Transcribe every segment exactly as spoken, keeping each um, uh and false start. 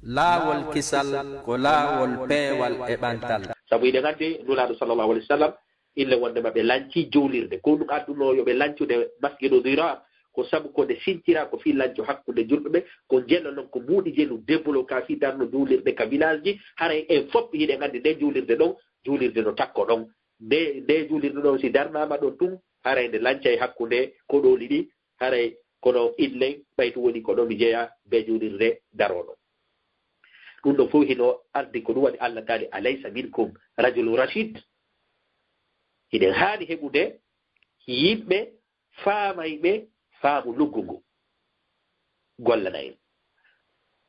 Laawol kisal ko laawol peewal e ɓantal. Sabu hiɗen anndi Nulaaɗo sallallahu alayhi wa sallam, ille wonde ma ɓe lanci juulirde. Ko ɗum adduno yo ɓe lancude Masjidu Dirar, ko sabu ko nde sincira ko fii lanco hakkunde julɓe ɓe, ko njelo non ko mbuuɗi jelu débloqué fii darno juulirde ka village ji, haray en fof hiɗen anndi nde juulirde ɗon, juulirde no takko ɗon. Nde, nde juulirde ɗon si darnaama ɗon tun, haray nde lancay hakkunde koɗooli ɗi, haray kono illen ɓaytu woni ko ɗon mi jeya be juulirde darono. Ɗum ɗo fof hino ardi ko ɗum waɗi Allah daali alaysa minkum rajulun rashid. Hiɗen haani heɓude yimɓe faamayɓe faamu luggungu gollana en.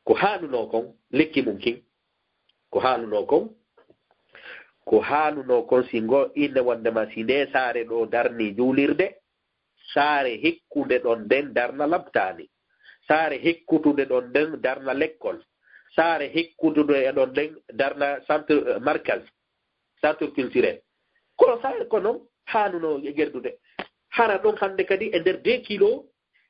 Ko haanunoo kon, lekki mum kin, ko haanunoo kon, ko haanunoo kon si ngo inne wondema si nde saare ɗo darni juulirde, saare hikkunde ɗon nden darna labtaani, saare hikkutunde ɗon nden darna lekkol, saare hikkutunde e ɗon nden darna centre, eh, markaz, centre culturel. Kono saare ko non haanuno e gerdude. Hara ɗon hannde kadi e nder deux kilo,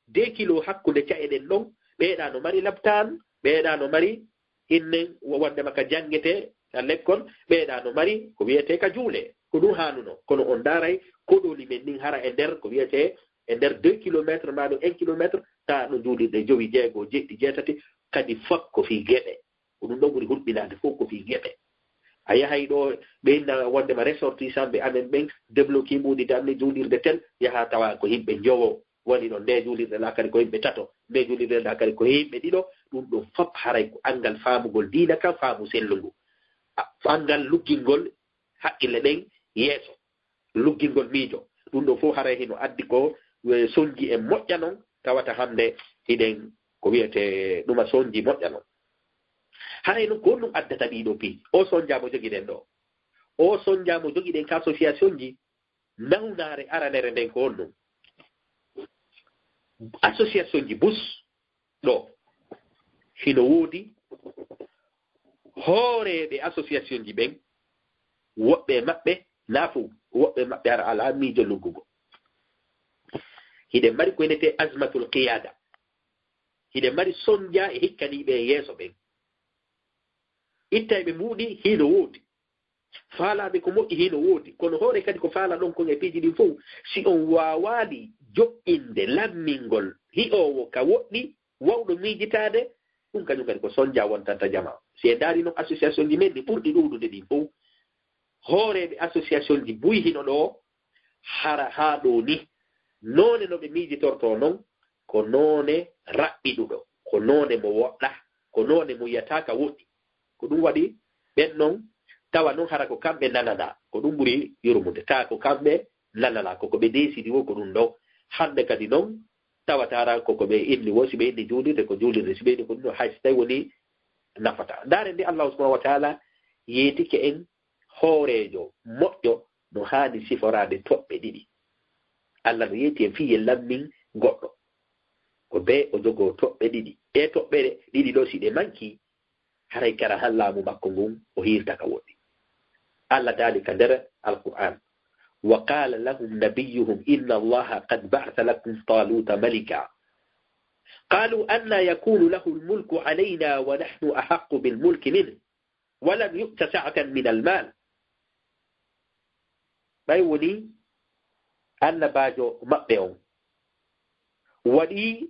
deux kilo hakkunde ca'e ɗen ɗon, ɓeeɗa no mari labtaan, ɓeeɗa no mari innen wondema ka janngete ka lekkol, ɓeeɗa no mari ko wiyetee ka juule. Ko ɗum haanuno. Kono on ndaaray koɗooli men ndin hara e nder ko wiyetee e nder deux kilomètres maa ɗum un kilomètre, taa ɗo juulirɗe jowi, jeego, jeɗɗi, jeetati, kadi fak ko fii geɓe. Ko ɗum ɗo ɓuri hulɓinaade fof ko fii geɓe. A yahay ɗo ɓe inna wondema ressortissant ɓe amen ɓen débloqué mbuuɗi darni juulirde tel, yaha tawa ko yimɓe njowo woni ɗon, nde juulirde ɗa kadi ko yimɓe tato, nde juulirde ɗa kadi ko yimɓe ɗiɗo. Ɗum ɗum fof haray ko anngal faamugol diina kan faamu sellungu. A-, anngal luggingol haqqille ɗen yeeso, luggingol miijo. Ɗum ɗo fof haray hino addi ko, eh, sonji e moƴƴa non, tawata hannde hiɗen ko wiyetee ɗuma sonji moƴƴa non. Haray non ko honɗum addata ɗii ɗoo piiji? O sonja mo jogiɗen ɗo. O sonja mo jogiɗen ka association ji, nawnaare aranere nden ko honɗum? Association ji bus ɗo hino woodi hooreeɓe association ji ɓen, woɓɓe e maɓɓe, naa fow, woɓɓe e maɓɓe hara alaa miijo luggugo. Hiɗen mari ko wiyetee azmatul qiyada. Hiɗen mari sonja e hikkaniiɓe e yeeso ɓen. Ittayɓe mbuuɗi hino woodi. Faalaaɓe ko moƴƴi hino woodi. Kono hoore kadi ko faala ɗon kon e piiji ɗin fow, si on waawaali joƴƴinde lammingol hi'oowo ka woɗɗi, wawɗo miijitaade, ɗum kañum kadi ko sonja wontanta jamaa. Si en ndaari non association ji men ɗi ɓurɗi ɗuuɗude ɗin fow, hooreeɓe association ji buy hino ɗo, hara haa ɗo ni, noone no ɓe miijitortoo non, ko noone raɓɓiɗuɗo, ko noone mo woɗɗa, ko noone mo yiyata ka woɗɗi. Ko ɗum waɗi ɓen non, tawa non hara ko kamɓe nananaa, ko ɗum ɓuri yurmude, taa ko kamɓe nananaa, ko ko ɓe deesidi wo ko ɗum ɗon. Hannde kadi non, tawata hara ko ko ɓe inni wo, si ɓe inni juulirde, ko juulirde, si ɓe inni ko ɗum ɗon, hay so tawi woni nafata. Ndaare nde Allahu subhanahu wa taala yeetike en hooreejo moƴƴo no haani siforaade toɓɓe ɗiɗi. Allah no yeeti en fii yen lammin goɗɗo. Ko bee o jogoo toɓɓe ɗiɗi. Ɗee toɓɓe ɗiɗi ɗoo, si ɗe mankii, haray kara han laamu makko ngun o hiirta ka woɗɗi. Allah daali ka nder Alqur'aan, وقال لهم نبيهم إن الله قد بعث لكم طالوت ملكا. قالوا أنى يكون له الملك علينا ونحن أحق بالملك منه ولم يؤت سعة من المال. Ɓay wonii annabaajo maɓɓe on waɗii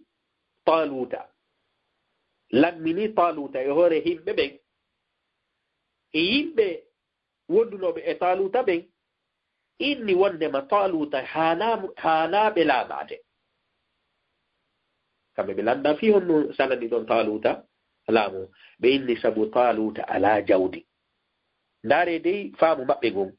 Taaluuta, lamminii Taaluuta e hoore yimɓe ɓen, e yimɓe wondunooɓe e Taaluuta ɓen, inni wondema Taaluuta haanaa, haanaa ɓe laamaade. Kamɓe ɓe lannda fii honno salani ɗon Taaluuta laamu. Ɓe inni sabu Taaluuta alaa jawdi. Ndaaree dey faamu maɓɓe ngun.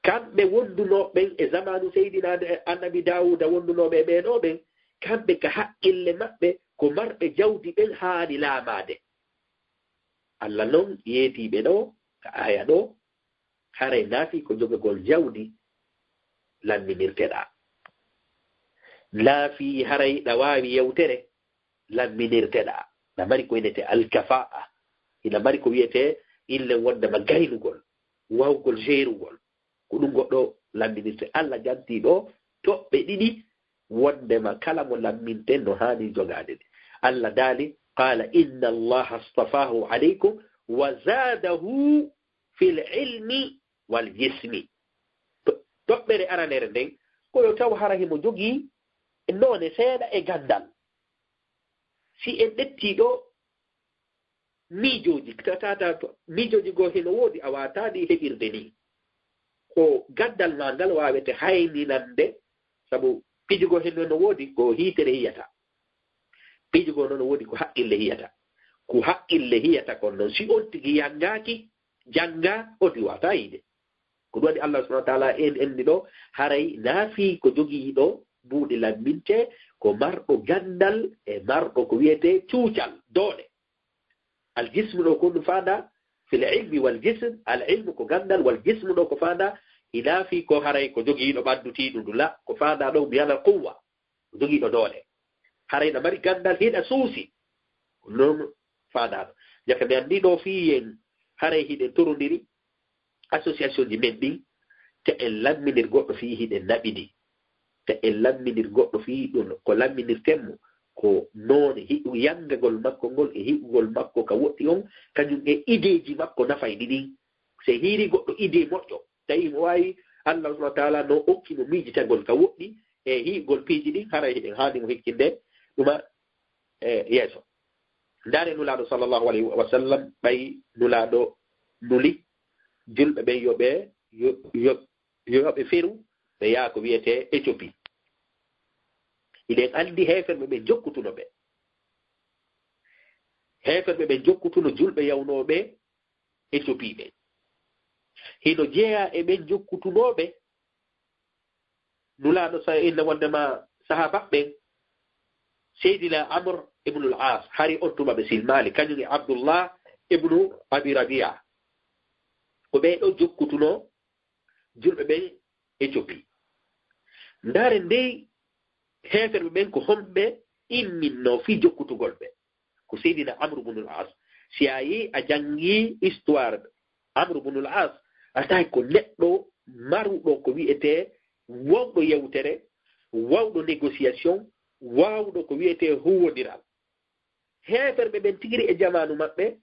Kamɓe wondunoo ɓen e zamaanu Seydina Annabi Daawuuda, wondunooɓe e ɓee ɗoo ɓen, kamɓe ka haqqille maɓɓe ko marɓe jawdi ɓen haani laamaade. Allah non yeetii ɓe ɗoo ka aaya ɗoo, haray naa fii ko jogagol jawdi lamminirteɗaa. Naa fii haray ɗa waawi yewtere lamminirteɗaa. Na mari ko wiyetee alkafaa, ina mari ko wiyetee illen wondema gaynugol, wawgol jeerugol. Ko ɗum goɗɗo lamminirte. Allah jantii ɗoo toɓɓe ɗiɗi wondema kala mo lamminten no haani jogaade ɗe. Allah daali, Qala inna Allaha astafahu alaykum wa zadahu fil ilmi wal jismi. To-, toɓɓere aranere nden, ko yo taw hara himo jogii noone seeɗa e ganndal. Si en ƴettii ɗo miijooji, ta-, ta-, ta-, miijooji goo hino woodi, a waawataa ɗi heɓirde nii. Ko ganndal maa ngal waawete hayninande, sabu piiji goo hino no woodi ko hiitere yiyata. Piiji goo noon no woodi ko haqqille yiyata. Ko haqqille yiyata kon noon, si on tigi yanngaaki, janngaa, on tigi waawataa yiide. Ko ɗum waɗi Allah subhanahu wa ta'ala en enni ɗo, haray naafii ko jogii ɗo buuɗi lamminte, ko marɗo ganndal e marɗo ko wiyetee cuucal, doole. Al jism ɗo ko ɗum faanda, fil ilmi wal jism, al ilmu ko ganndal, wal jism ɗo ko faanda, hinaa fii ko haray ko jogiiɗo ɓanndu tiiɗundu, la, ko faanda ɗo mbiyanal quwwa, ko jogiiɗo doole. Haray na mari ganndal, hiɗa suusi. Ko noon faandaano. Jaka mi anndi ɗo fii en, haray hiɗen torondiri, association ji men ɗin, te en lamminir goɗɗo fii hiɗen naɓidi. Te en lamminir goɗɗo fii ɗum, ko lamminirten mo, ko noone hiɗu-, yanngagol makko ngol e hiɗugol makko ka woɗɗi on, kañum e ideeji makko nafayɗi ɗin. Se hiiri goɗɗo idee moƴƴo, tawi mo waawi, Allah subhanahu wa ta'ala no okki mo miijitagol ka woɗɗi e hiigol piiji ɗin, haray hiɗen haani mo hikkinde ɗuma e yeeso. Ndaare Nulaaɗo sallallahu alayhi wa sallam, ɓay Nulaaɗo nuli julɓe ɓen yo ɓe, yo, yo, yo ɓe feru, ɓe yaha ko wiyetee Éthiopie. Hiɗen anndi heeferɓe ɓen jokkutuno ɓe. Heeferɓe ɓen jokkutuno julɓe yawnooɓe Éthiopie ɓen. Hino jeyaa e ɓen jokkutunooɓe Nulaaɗo sa-, inna wondema sahaaba ɓen, Seydina Amr ibnul As, hari on tuma ɓe silmaali, kañum e Abdullah ibnu Abi Rabia. Ko ɓee ɗoo jokkutunoo julɓe ɓen Éthiopie. Ndaare ndey heeferɓe ɓen ko homɓe imminnoo fii jokkutugol ɓe. Ko Seydina Amr ibnul As. Si a yi a janngi histoire Amr ibnul As, a tawi ko neɗɗo maruɗo ko wiyetee wawɗo yewtere, wawɗo négociation, wawɗo ko wiyetee huwondiral. Heeferɓe ɓen tigiri e jamaanu maɓɓe,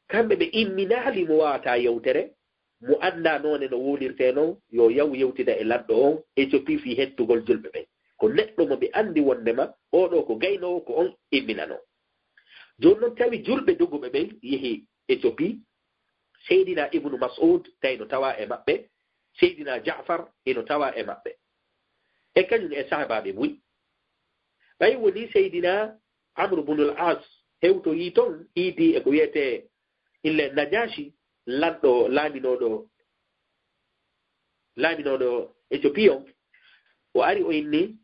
kamɓe ɓe imminaali mo waawataa yewtere, mo anndaa noone no wowlirtee non, yo yaw yewtida e lanɗo on Éthiopie fii hettugol julɓe ɓen. Ko neɗɗo mo ɓe anndi wondema oo ɗoo ko gaynoowo, ko on imminanoo. Jooni non tawi julɓe doguɓe ɓen yehi Éthiopie, Seydina Ibnu Mas'ud tawi no tawaa e maɓɓe, Seydina Ja'far hino tawaa e maɓɓe. E kañum e sahaabaaɓe buy. Ɓay woni Seydina Amr ibnul As hewtoyii ton, hiiti e ko wiyetee ille Najashi, lanɗo laaminooɗo, laaminooɗo Éthiopie on. O ari o inni,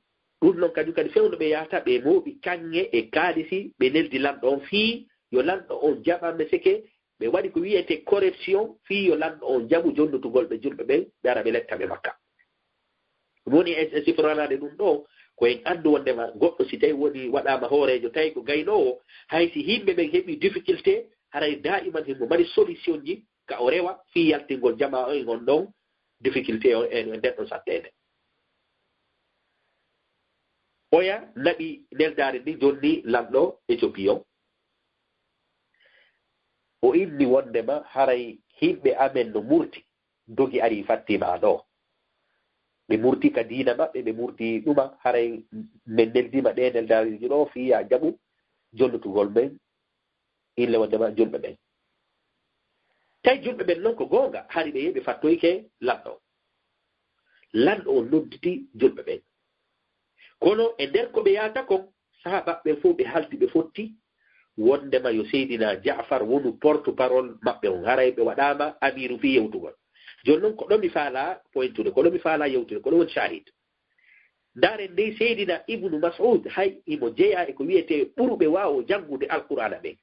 ɗum non kañum kadi fewndo ɓe yahata, ɓe mooɓi kaŋŋe e kaalisi, ɓe neldi lanɗo on fii yo lanɗo on jaɓa ɓe seke, ɓe waɗi ko wiyetee corruption fii yo lanɗo on jaɓu jonnutugol ɓe julɓe ɓen, ɓe ara ɓe letta ɓe Makka. Ɗum woni e, e sifranaade ɗum ɗo, ko en anndu wondema goɗɗo si tawi woni waɗaama hooreejo, tawi ko gaynoowo, hay si yimɓe ɓen heɓi difficulté, haray daa'iman himo mari solution ji ka o rewa fii yaltingol jamaa on e on ɗon difficulté on e, e nder ɗon satteende. Oya naɓi neldaare ndi jonni lanɗo Éthiopie on. O inni wondema haray yimɓe amen no murti, dogi ari fatti ma ɗo. Ɓe murti ka diina maɓɓe, ɓe murti ɗuma, haray men neldima ɗe neldaareeji ɗo fii ya jaɓu jonnutugol men, ille wondema julɓe ɓen. Tawi julɓe ɓen non ko goonga, hari ɓe yehi ɓe fattoyke lanɗo. Lanɗo on nodditi julɓe ɓen. Kono e nder ko ɓe yaata kon, sahaaba ɓen fof ɓe haldi, ɓe fotti wondema yo Seydina Ja'far wonu porte-parole maɓɓe on. Haray ɓe waɗaama amiiru fii yewtugol. Jooni non ko ɗo mi faalaa pointude, ko ɗo mi faalaa yewtude, ko ɗo woni shahid. Ndaaren dey Seydina Ibnu Mas'ud, hay imo jeyaa e ko wiyetee ɓuruɓe waawo janngude Alqur'aana ɓen.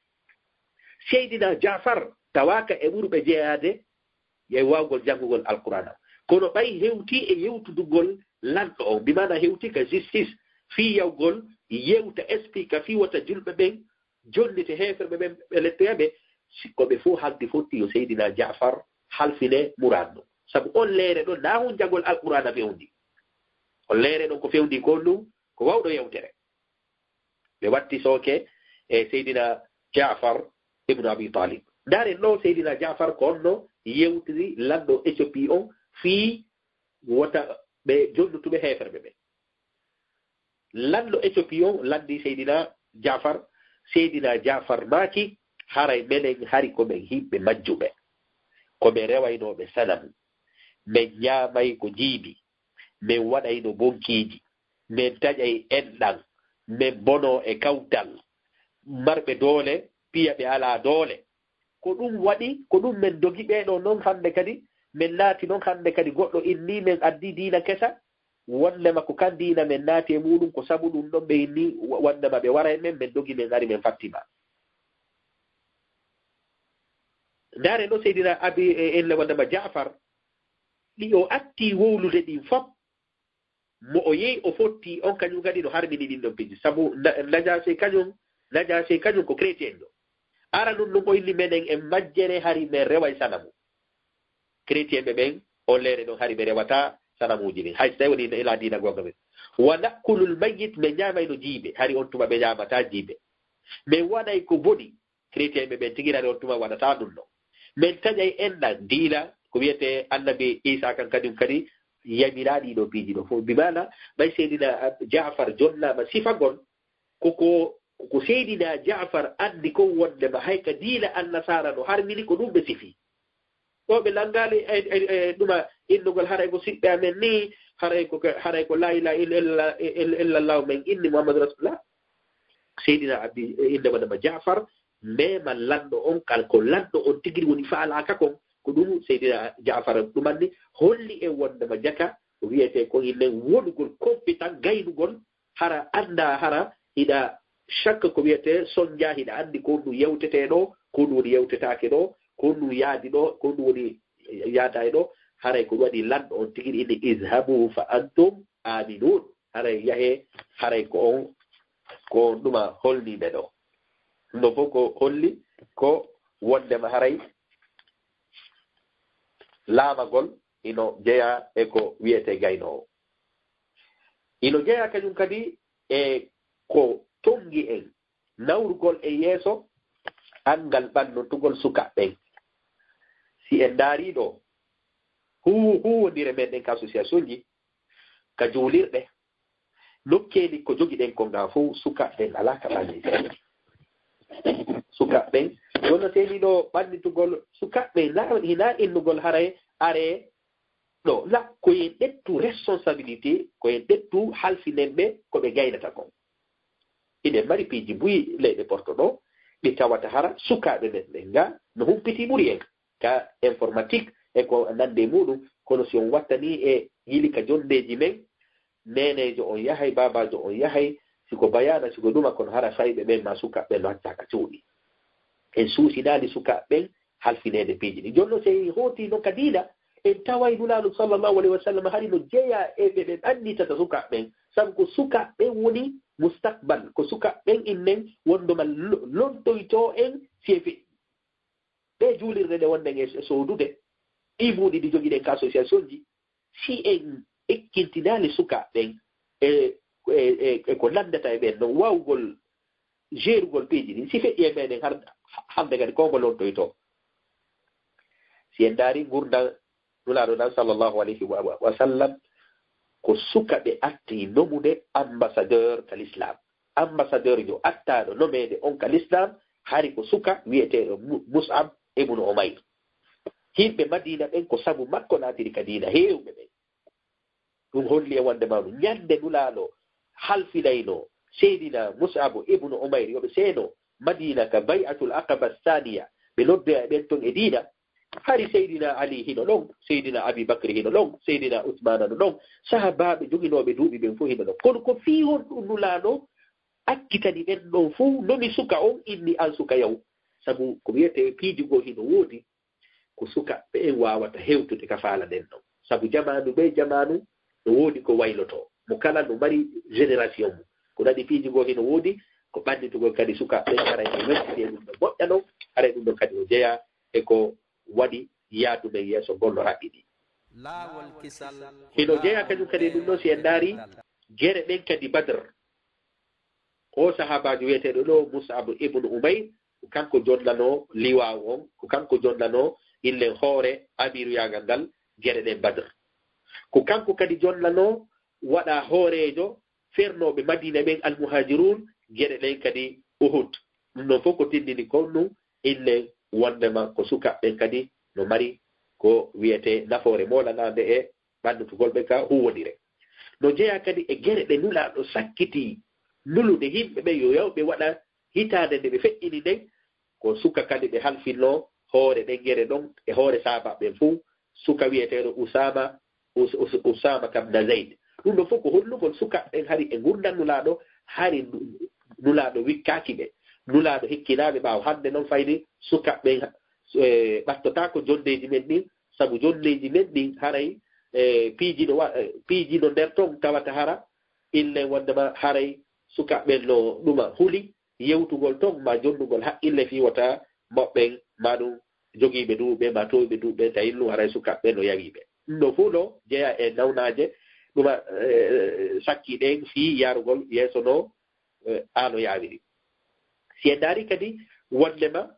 Seydina Ja'far tawaaka e ɓuruɓe jeyaade e waawgol janngugol Alqur'aana. Kono ɓay hewtii e yewtudugol lanɗo on, bi maana hewtii ka justice, fii yawgol yewta, explique fii wota julɓe ɓen jonnite heeferɓe ɓen, ɓe lettoya ɓe, si ko ɓe fof haldi fotti yo Seydina Ja'far halfine muraadu ndun. Sabu on leere ɗon, naa hunjagol Alqur'aana fewndi. On leere ɗon ko fewndi ko ɗum, ko waawɗo yewtere. Ɓe watti sooke, e Seydina Jaafar ibnu Abi Talib. Ndaaren ɗo Seydina Jaafar ko onno yewtiri lanɗo Éthiopie on fii wota ɓe jonnutuɓe heeferɓe ɓe. Lanɗo Éthiopie on lanndii Seydina Jaafar, Seydina Jaafar maaki, haray menen hari ko men yimɓe majjuɓe. Ko men rewaynooɓe sanamu. Men ñaamay ko jiibi. Men waɗayno bonkiiji. Men taƴay enɗan. Men bonoo e kawtal. Marɓe doole, piya ɓe alaa doole. Ko ɗum waɗi, ko ɗum men dogi ɓee ɗoo non hannde kadi, men naati non hannde kadi goɗɗo inni men addi diina kesa, wonndema ko kan diina men naati e muuɗum, ko sabu ɗum ɗon ɓe inni, wa-, wonndema ɓe waray men, men dogi men ari men fattima. Ndaare no Seydina Abi, e, en le wonndema Jaafar, ɗi o atti wowlude ɗin fof, mo o yehi o fotti on kañum kadi no harmini ɗin ɗon piiji. Sabu na-, Najaasi kañum, Najaasi kañum ko chrétien ɗo. Ara ɗum ɗum o inni menen en majjere hari men reway sanamu. Chrétien ɓe ɓen, on leere ɗon hari ɓe rewata sanamuuji ɗin. Hay so tawi woni ila diina goonga men. Wa na'kulul mayyit, men ñaamayno jiibe, hari on tuma ɓe ñaamata jiibe. Men waɗay ko boni, chrétien ɓe ɓen tigi hari on tuma waɗata ɗum ɗon. Men taƴay enɗan diina, ko wiyetee annabi Iisaa kan kadi, kadi yamira ɗii ɗoo piiji ɗoo fof. Bi maana, ɓay Seydina Jaafar jonnaama sifagol, ko, ko, ko Seydina Jaafar anndi kon wonndema hay ka diina Annasaara no harmini ko ɗum ɓe sifi. Ɗo ɓe lanngaali e, e, e ɗuma innugol haray ko siɓɓe amen ni, haray ko, haray ko laa ilaaha illa, illa, illa, illallahu men inni Muhammadu Rasulullah. Seydina Abi, e, innde wonndema Jaafar, mema lanɗo on, kal ko lanɗo on tigi woni faalaaka kon. Ko ɗum Seydina Jaafar ɗumanni holli en wonndema jaka, ko wiyetee kon innen wonugol compétent, gaynugol, hara anndaa, hara hiɗa shakka ko wiyetee sonja, hiɗa anndi ko ɗum yewtetee ɗo, ko ɗum woni yewtetaake ɗo, ko ɗum yaadi ɗo, ko ɗum woni yaada e ɗo, haray ko waɗi lanɗo on tigi inni, "Izhabu fa antum aminun." Haray yahee, haray ko on, ko on ɗuma holniiɓe ɗo. Ɗum ɗo fof ko holli ko wonndema haray laamagol ino jeyaa e ko wiyetee gaynoowo. Ino jeyaa kañum kadi e ko tonngi en nawrugol e yeeso anngal ɓannotugol sukaaɓe ɓen. Si en ndaarii ɗo, huu-, huuwondire men ɗen ka association ji, ka juulirɗe, nokkeeli ko jogiɗen ko ngaa fof, sukaaɓe ɓen alaa ka ɓanni. Sukaaɓe ɓen, jooni no seenii ɗo ɓannitugol sukaaɓe ɓen, na-, hinaa innugol haray aree ɗo, la, ko en ƴettu responsabilité, ko en ƴettu halfinen ɓe ko ɓe gaynata kon. Hiɗen mari piiji buy leyɗe Porto ɗo, ɗi tawata hara sukaaɓe men ɓen nga no humpiti ɓuri en ka informatique e ko nande e muuɗum, kono si on wattanii e yili ka jonndeeji men, neeneejo on yahay, baabaajo on yahay, si ko bayaana, si ko ɗuma, kono hara fayɓe ɓen maa sukaaɓe ɓen no accaa ka cuuɗi. En suusinaali sukaaɓe ɓen halfineede piiji ɗin. Jooni non, si en hooti non ka diina, en taway Nulaaɗo sallallahu alayhi wa sallam hari no jeyaa e ɓe ɓe ɓannitata sukaaɓe ɓen. Sabu ko sukaaɓe ɓen woni mustaqbal, ko sukaaɓe ɓen innen wondema lo-, lontoytoo en si e feƴƴi. Ɗee juulirɗe ɗe wonɗen e, e soodude, ɗii buuɗi ɗi jogiɗen ka association ji, si en ekkintinaali sukaaɓe ɓen e, e, e, e ko nanndata e ɓen non, waawugol jeerugol piiji ɗin, si feƴƴi e meɗen har-, hannde kadi ko ngo lontoytoo. Si en ndaari ngurndan Nulaaɗo ɗan sallallahu alayhi wa, wa, wa sallam, ko suka ɓe arti nomude ambassadeur ka l'islam. Ambassadeur jo attaaɗo nomeede on ka l'islam, hari ko suka wiyeteeɗo Mu-, Mus'ab ibnu Umayr. Yimɓe Madiina ɓen ko sabu makko naatiri ka diina heewɓe ɓen. Ɗum holli e wonde ma ɗum ñande Nulaaɗo halfinayno Seydina Mus'ab ibnu Umayr yo ɓe seeno Madiina ka Bay'atul Aqaba Saaniya, ɓe noddoya e ɓen ton e diina. Hari Seydina Ali hino ɗon, Seydina Abi Bakri hino ɗon, Seydina Usmaana no ɗon, sahabaaɓe joginooɓe duuɓi ɓen fof hino ɗon. Kono ko fii honɗum Nulaaɗo akkitani ɓen ɗon fof, nomi suka on, inni an suka yaw. Sabu ko wiyetee piiji goo hino woodi, ko sukaaɓe ɓen waawata hewtude ka faalaɗen ɗon. Sabu jamaanu be jamaanu no woodi ko waylotoo. Mo kala no mari génération mum. Ko waɗi piiji goo hino woodi, ko ɓannitugol kadi sukaaɓe ɓen, haray ɓe weltiti e ɗum ɗo moƴƴa non, haray ɗum ɗo kadi o jeyaa e ko waɗi yaadu men yeeso ngol no raɓɓiɗi. Laawol kisal. Hino jeyaa kañum kadi e ɗum ɗon, si en ndaari gere ɗen kadi Badr. O sahaabaajo wiyeteeɗo ɗo Mus'ab ibn Umayr, ko kanko jonnanoo liwaawu on, ko kanko jonnanoo illen hoore amiiruyaagal ngal geɗe ɗen Badr. Ko kanko kadi jonnanoo waɗa hooreejo fernooɓe Madiina ɓen, Almuhaajiruun, geɗe ɗen kadi Uhud. Ɗum ɗon fof ko tindini kon ɗum illen wonndema ko sukaaɓe ɓen kadi no mari ko wiyetee nafoore moolanaande e ɓannutugol ɓe ka huuwondire. No jeyaa kadi e geɗe ɗe Nulaaɗo sakkiti nulude yimɓe ɓen yo yaw ɓe waɗa hitaande nde ɓe feƴƴini nden, ko suka kadi ɓe halfinno hoore ɗen geɗe ɗon e hoore saabaaɓe ɓen fof, suka wiyeteeɗo Usaama, Us-, Us-, Usaama kam na Zayd. Ɗum ɗon fof ko hollugol sukaaɓe ɓen hari e ngurndan Nulaaɗo, hari nu-, Nulaaɗo wikkaaki ɓe. Nulaaɗo hikkinaaɓe ɓaawo hannde noon fayde sukaaɓe ɓen, eh, ɓattotaako jonndeeji men ɗin, sabu jonndeeji men ɗin haray, eh, piiji no wa-, eh, piiji no nder ton tawata hara illen wonndema haray sukaaɓe ɓen no ɗuma huli yewtugol ton, ma jonnugol haqqille fii wota moɓɓen, ma ɗum jogiiɓe duuɓi ɓen, ma toowuɓe duuɓi ɓen, tawi ɗum haray sukaaɓe ɓen no yawii ɓe. Ɗum ɗoo fof no jeyaa e nawnaaje ɗuma, eh, sakki ɗen fii yarugol yeeso no, eh, a no yaawiri. Si en ndaari kadi wonndema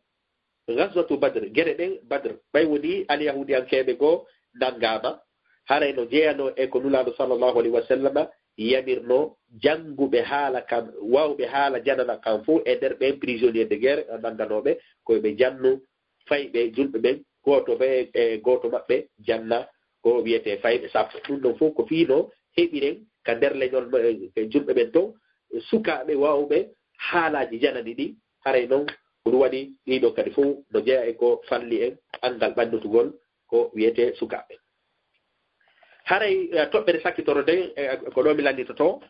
Ghazwatu Badr, geɗe ɗen Badr, ɓay wonii Alyahuudiyankeeɓe goo nanngaama, haray no jeyanoo e ko Nulaaɗo sallallahu alayhi wa sallam yamirnoo jannguɓe haala kan, waawɓe haala janana kan fof e nder ɓen prisonnier de guerre, nannganooɓe, ko yo ɓe jannu fayɓe julɓe ɓen, gooto ɓe, e gooto maɓɓe janna ko wiyetee fayɓe sappo. Ɗum ɗon fof ko fii no heɓiren ka nder leñol ma-, e julɓe ɓen ton, sukaaɓe waawɓe haalaaji janani ɗin, haray non ko ɗum waɗi ɗii ɗoo kadi fof no jeyaa e ko falli en anngal ɓannutugol ko wiyetee sukaaɓe. Haray, eh, toɓɓere sakkitoro nden, eh, ko ɗoo mi lannditotoo,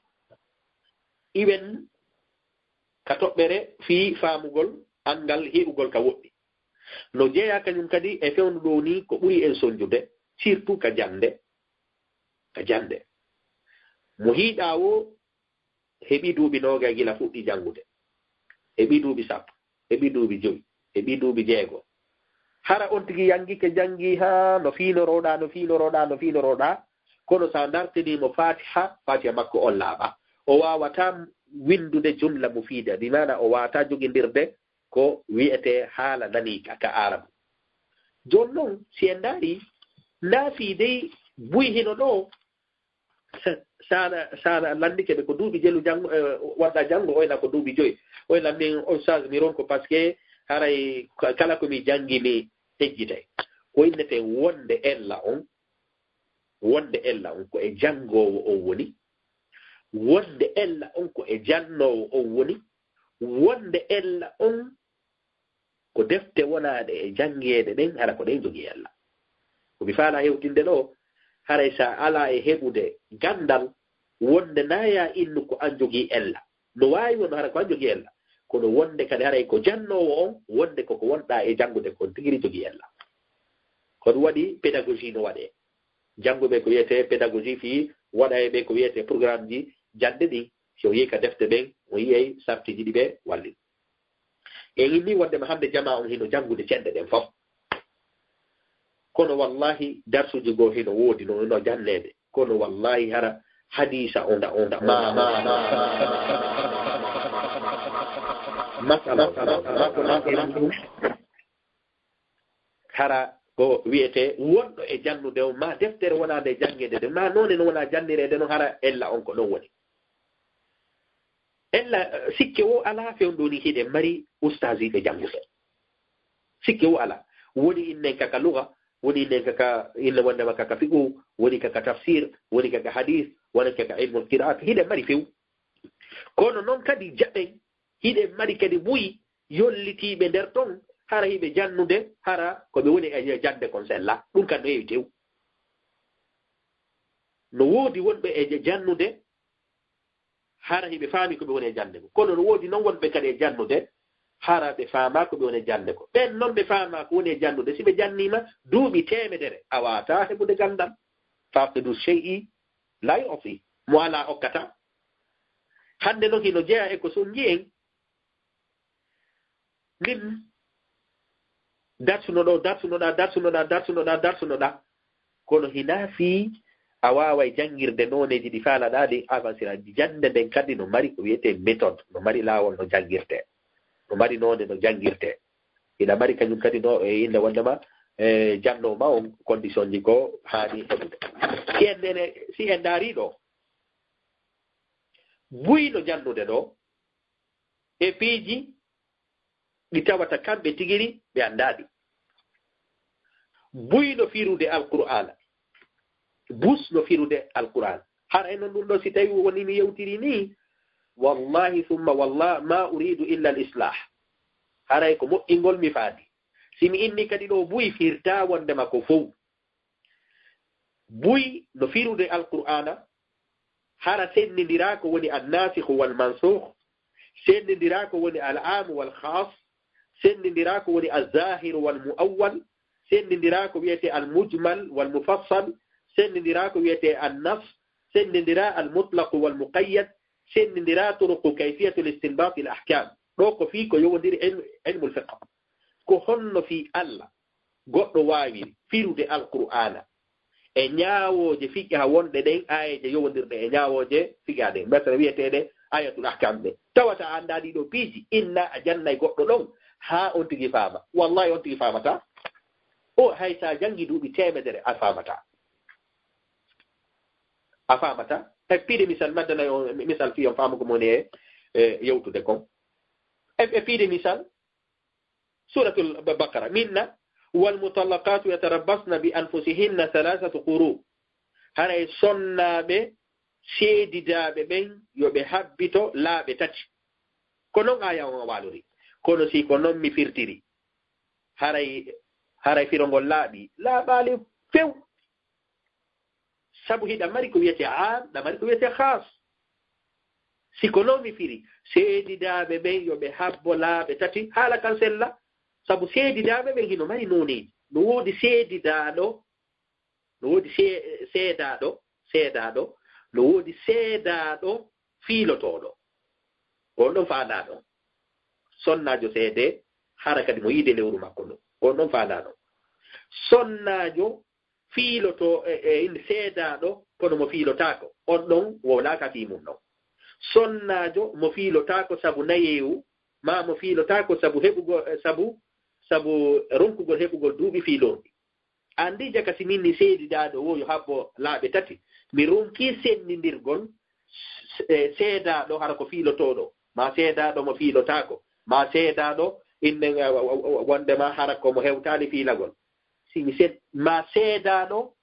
iwen ka toɓɓere fii faamugol anngal heɓugol ka woɗɗi. No jeyaa kañum kadi e fewndo ɗoo nii ko ɓuri en sonjude, surtout ka jannde, ka jannde. Mo hiiɗaa woo heɓii duuɓi noogay gila fuɗɗii janngude, heɓii duuɓi sappo, heɓii duuɓi jowi, heɓii duuɓi jeego. Hara on tigi yanngike, janngii haa no fiinoroɗaa, no fiinoroɗaa, no fiinoroɗaa, kono so a ndartinii mo Faatiha, Faatiha makko on laaɓaa. O waawataa winndude jumla mufiida, bi maana o waawataa jogindirde ko wiyetee haala nanii ka, ka Aarabu. Jooni non, si en ndaari, naa fii dey buy hino ɗoo, Saana, saana lanndike ɓe ko duuɓi jelu janngo, eh, waɗɗa janngo, oyna ko duuɓi joyi. Oyna min, Oustaz, mi ronko, parce que haray ka-, kala ko mi janngi mi hejjitay. Ko innete wonde ella on, wonde ella on ko e janngoowo on woni, wonde ella on ko e jannoowo on woni, wonde ella on ko defte wonaaɗe e janngeede ɗen, hara ko ɗen jogii ella. Ko mi faalaa hewtinde ɗoo, haray so a alaa e heɓude ganndal, wonde naa yo a innu ko an jogii ella. No waawi won hara ko an jogii ella. Kono wonde kadi haray ko jannoowo on, wonde koko wonɗaa e janngude kon tigi ri jogii ella. Ko ɗum waɗi pédagogie no waɗee. Jannguɓe ko wiyetee pédagogie fii waɗa e ɓe ko wiyetee programmeji jannde ɗin. Si o yii ka defte ɗen, o yi'ay sartiiji ɗi ɓe walli. En inni wondema hannde jamaa on hino janngude cenɗe ɗen fof. Kono wallahi darsuuji goo hino woodi no, no janneede. Kono wallahi hara hadiisa on da, on da, on da, ma, ma, ma, ma, masala on, ma ko nan en ɗum. Hara ko wiyetee wonɗo e jannude on, ma deftere wonaa nde janngeede de, ma noone no wonaa jannireede no, hara ella on ko ɗon woni. Ella, eh, sikke wo alaa fewndo ni hiɗen mari ustaasiiɓe jannguɓe. Sikke wo alaa. Woni innen kaka luga, woni innen kaka, inne wondema kaka fiqhu, woni kaka tafsir, woni kaka hadis, woni kaka ilmul qiraat. Hiɗen mari few. Kono non kadi jaɓen, hiɗen mari kadi buy yollitiiɓe nder ton, hara hiɓe jannude, hara ko ɓe woni e jannde kon sella. Ɗum kan no heewi tew. No woodi wonɓe e jannude, hara hiɓe faami ko ɓe woni e jannde ko. Kono no woodi non wonɓe kadi e jannude, hara ɓe faamaa ko ɓe woni e jannde ko. Ɓen non ɓe faamaa ko woni e jannude, si ɓe janniima duuɓi teemedere, a waawataa heɓude ganndal. Faaqidu shay'i laa yu'ti. Mo alaa okkataa. Hannde non hino jeyaa e ko sonnji en. Min darsunoɗo, darsunoɗaa, darsunoɗaa, darsunoɗaa, darsunoɗaa. Kono hinaa fii A waaway janngirde nooneeji ɗi faalaɗaa ɗi, avancira. Jannde nden kadi no mari ko wiyetee méthode, no mari laawol no janngirtee, no mari noone no janngirtee. Ina mari kañum kadi no e innde wonndema, e, jannoowo ma on, condition ji ko haani heɓude. Si en nene, si en ndaarii ɗo, buy no jannude ɗo, e piiji ɗi tawata kamɓe tigiri ɓe anndaa ɗi. Buy no firude Alqur'aana. Bus no firude Alqur'aana. Hara e noon ɗum ɗo, si tawi woni mi yewtiri ni, wallahi summa wallah, ma uridu illa al islah. Haray ko moƴƴingol mi faandi. Si mi inni kadi ɗo buy firta wonndema ko fow. Buy no firude Alqur'aana, hara senndindiraa ko woni annasikhu wal mansukh, senndindiraa ko woni al aam wal khaas, senndindiraa ko woni al zahir wal muawwal, senndindiraa ko wiyetee al mujmal wal mufassal, senndindiraa ko wiyetee an nas, senndindiraa al mutlaq wal muqayyad, senndindiraa turuqu kayfiyatul istinbat al ahkam. Ɗo ko fii ko yowondiri ilm-, ilmul fiqh. Ko honno fii Allah goɗɗo waawiri firude Alqur'aana e ñaawooje fiqha wonɗe ɗen, aayeeje yowondirɗe e ñaawooje fiqha ɗen, masala wiyeteeɗe ayatul ahkam ɗe. Tawata a anndaa ɗii ɗoo piiji, inna a jannay goɗɗo ɗon haa on tigi faama. Wallahi on tigi faamataa. O hay so a janngi duuɓi teemedere a faamataa. A faamataa. E piide misal, mi addanay on misal fii on faamu ko mi woni e, e yewtude kon. E, e piide misal, Suratul Ba-, Baqara, minna, "Wal mutallaqatu yatarabbasna bi anfusihinna thalathatu quru." Haray sonnaaɓe seedidaaɓe ɓen yo ɓe habbito laaɓe tati. Ko non aaya on waalori. Kono si ko non mi firtiri, haray, haray firo ngol laaɓi, laaɓaali few. Sabu hiɗa mari ko wiyetee aam, ɗa mari ko wiyetee khaas. Si ko non mi firi, seedidaaɓe ɓen yo ɓe habbo laaɓe tati, haala kan sella. Sabu seedidaaɓe ɓen hino mari nooneeji. No woodi seedidaaɗo, no woodi see-, seedaaɗo, seedaaɗo, no woodi seedaaɗo fiilotooɗo. On ɗon faandaa ɗon. Sonnaajo seedee, hara kadi mo yiide lewru makko ndun. On ɗon faandaa ɗon. Sonnaajo fiilotoo-, e, e, inde seedaaɗo, kono mo fiilotaako. On ɗon wowlaaka fii mun ɗon. Sonnaajo mo fiilotaako sabu nayeewu, maa mo fiilotaako sabu heɓugol, e, sabu, sabu ronkugol heɓugol duuɓi fiilorɗi. Anndi jaka si min ni seedidaaɗo wo yo habbo laaɓe tati. Mi ronkii senndindirgol s-, e, seedaaɗo hara ko fiilotooɗo, maa seedaaɗo mo fiilotaako, maa seedaaɗo innen, e, wa-, wa-, wa-, wonndema hara ko mo hewtaali fiilagol. Si mi seed-, maa seedaaɗo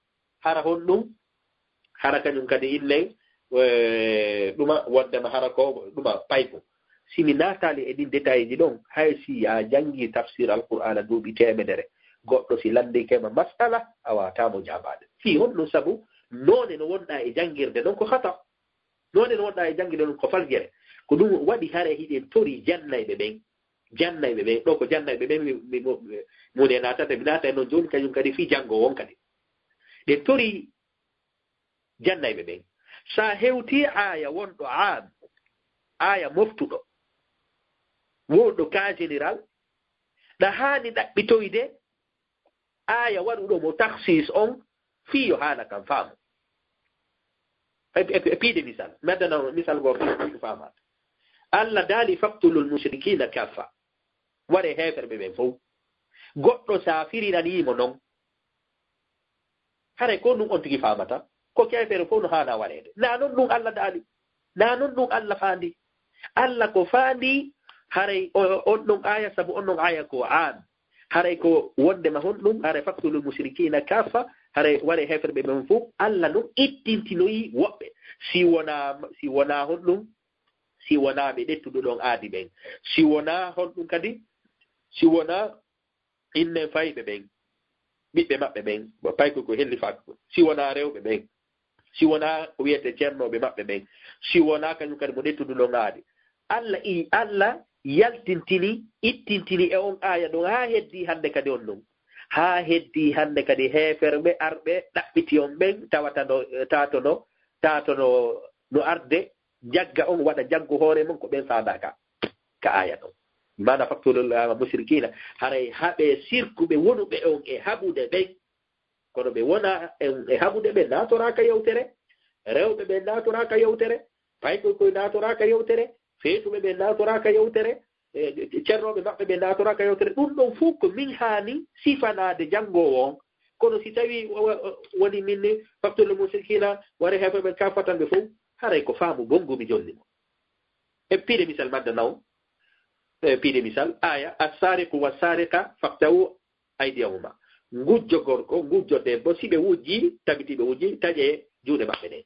hara honɗum, hara kañum kadi innen, e, ɗuma, wonndema hara ko ɗuma payko. Si mi naataali e ɗin détail ji ɗon, hay si a janngi tafsir Alqur'aana duuɓi teemedere, goɗɗo si lanndike ma mas'ala, a waawataa mo jaabaade. Fii honɗum? Sabu noone no wonɗaa e janngirde non ko khata. Noone no wonɗaa e janngirde non ko faljere. Ko ɗum waɗi hare hiɗen tori jannayɓe ɓen. Jannayɓe ɓen, ɗo ko jannayɓe ɓen mi, mi, mo-, mi, mi woni e naatande, mi naata e non jooni kañum kadi fii janngo on kadi. Ɗen tori jannayɓe ɓen. So a hewtii aaya wonɗo aam, aaya moftuɗo, wonɗo cas général, ɗa haani ɗaɓɓitoyde aaya waɗuɗo mo takhsis on fii yo haala kan faamu. E, e, e piide misal, mi addana on misal goo fii, fii ko faamaata. Allah daali, "Faqtulul mushrikina kaffa." Waree heeferɓe ɓen fow. Goɗɗo so a firiranii mo non, haray ko ɗum on tigi faamata, ko keefeero fof no haanaa wareede. Naa non ɗum Allah daali, naa non ɗum Allah faandi. Allah ko faandi, haray o-, on ɗon aaya, sabu on ɗon aaya ko aan. Haray ko wondema honɗum, haray "Faqtulul mushrikina kaffa", haray waree heeferɓe ɓen fof, Allah non ittintinoyi woɓɓe. Si wonaa, si wonaa honɗum, si wonaa ɓe ɗettuɗo ɗon aadi ɓen. Si wonaa honɗum kadi, si wonaa innen fayɓe ɓen, ɓiɓɓe maɓɓe ɓen, paykoy ko helli faako, si wonaa rewɓe ɓen, si wonaa ko wiyetee ceernooɓe maɓɓe ɓen, si wonaa kañum kadi mo ɗettudu ɗon aadi. Allah i-, Allah yaltintini, ittintini e on aaya ɗon haa heddii hannde kadi on ɗon. Haa heddii hannde kadi heeferɓe arɓe ɗaɓɓiti on ɓen, tawata no, taatono, taatono no arde, jagga on, waɗa jaggu hoore mum, ko ɓen faandaa ka, ka aaya ɗon. Maana "Faqtulul, ah, mushrikina", haray haɓee sirkuɓe wonuɓe on e haɓude ɓen, kono ɓe wona e haɓude, ɓe naatoraaka yewtere. Rewɓe ɓe naatoraaka yewtere. Paykoy koy naatoraaka yewtere. Feetuɓe ɓe naatoraaka yewtere. E, cernooɓe maɓɓe ɓe naatoraaka yewtere. Ɗum ɗon fof ko min haani sifanaade janngoowo on. Kono si tawii woni min ni, faqtulul mushrikina, ware heefoɓe ɓen, kaafatan ɓe fof, haray ko faamu bonngu mi jonni mo. E piide misal madda naw. E piide misal, aya, "As-sariqu was-sariqa faqta'u aydiyahuma." Ngujjo gorko, ngujjo debbo, si ɓe wujji, tabiti ɓe wujji, taƴe juuɗe maɓɓe ɗe.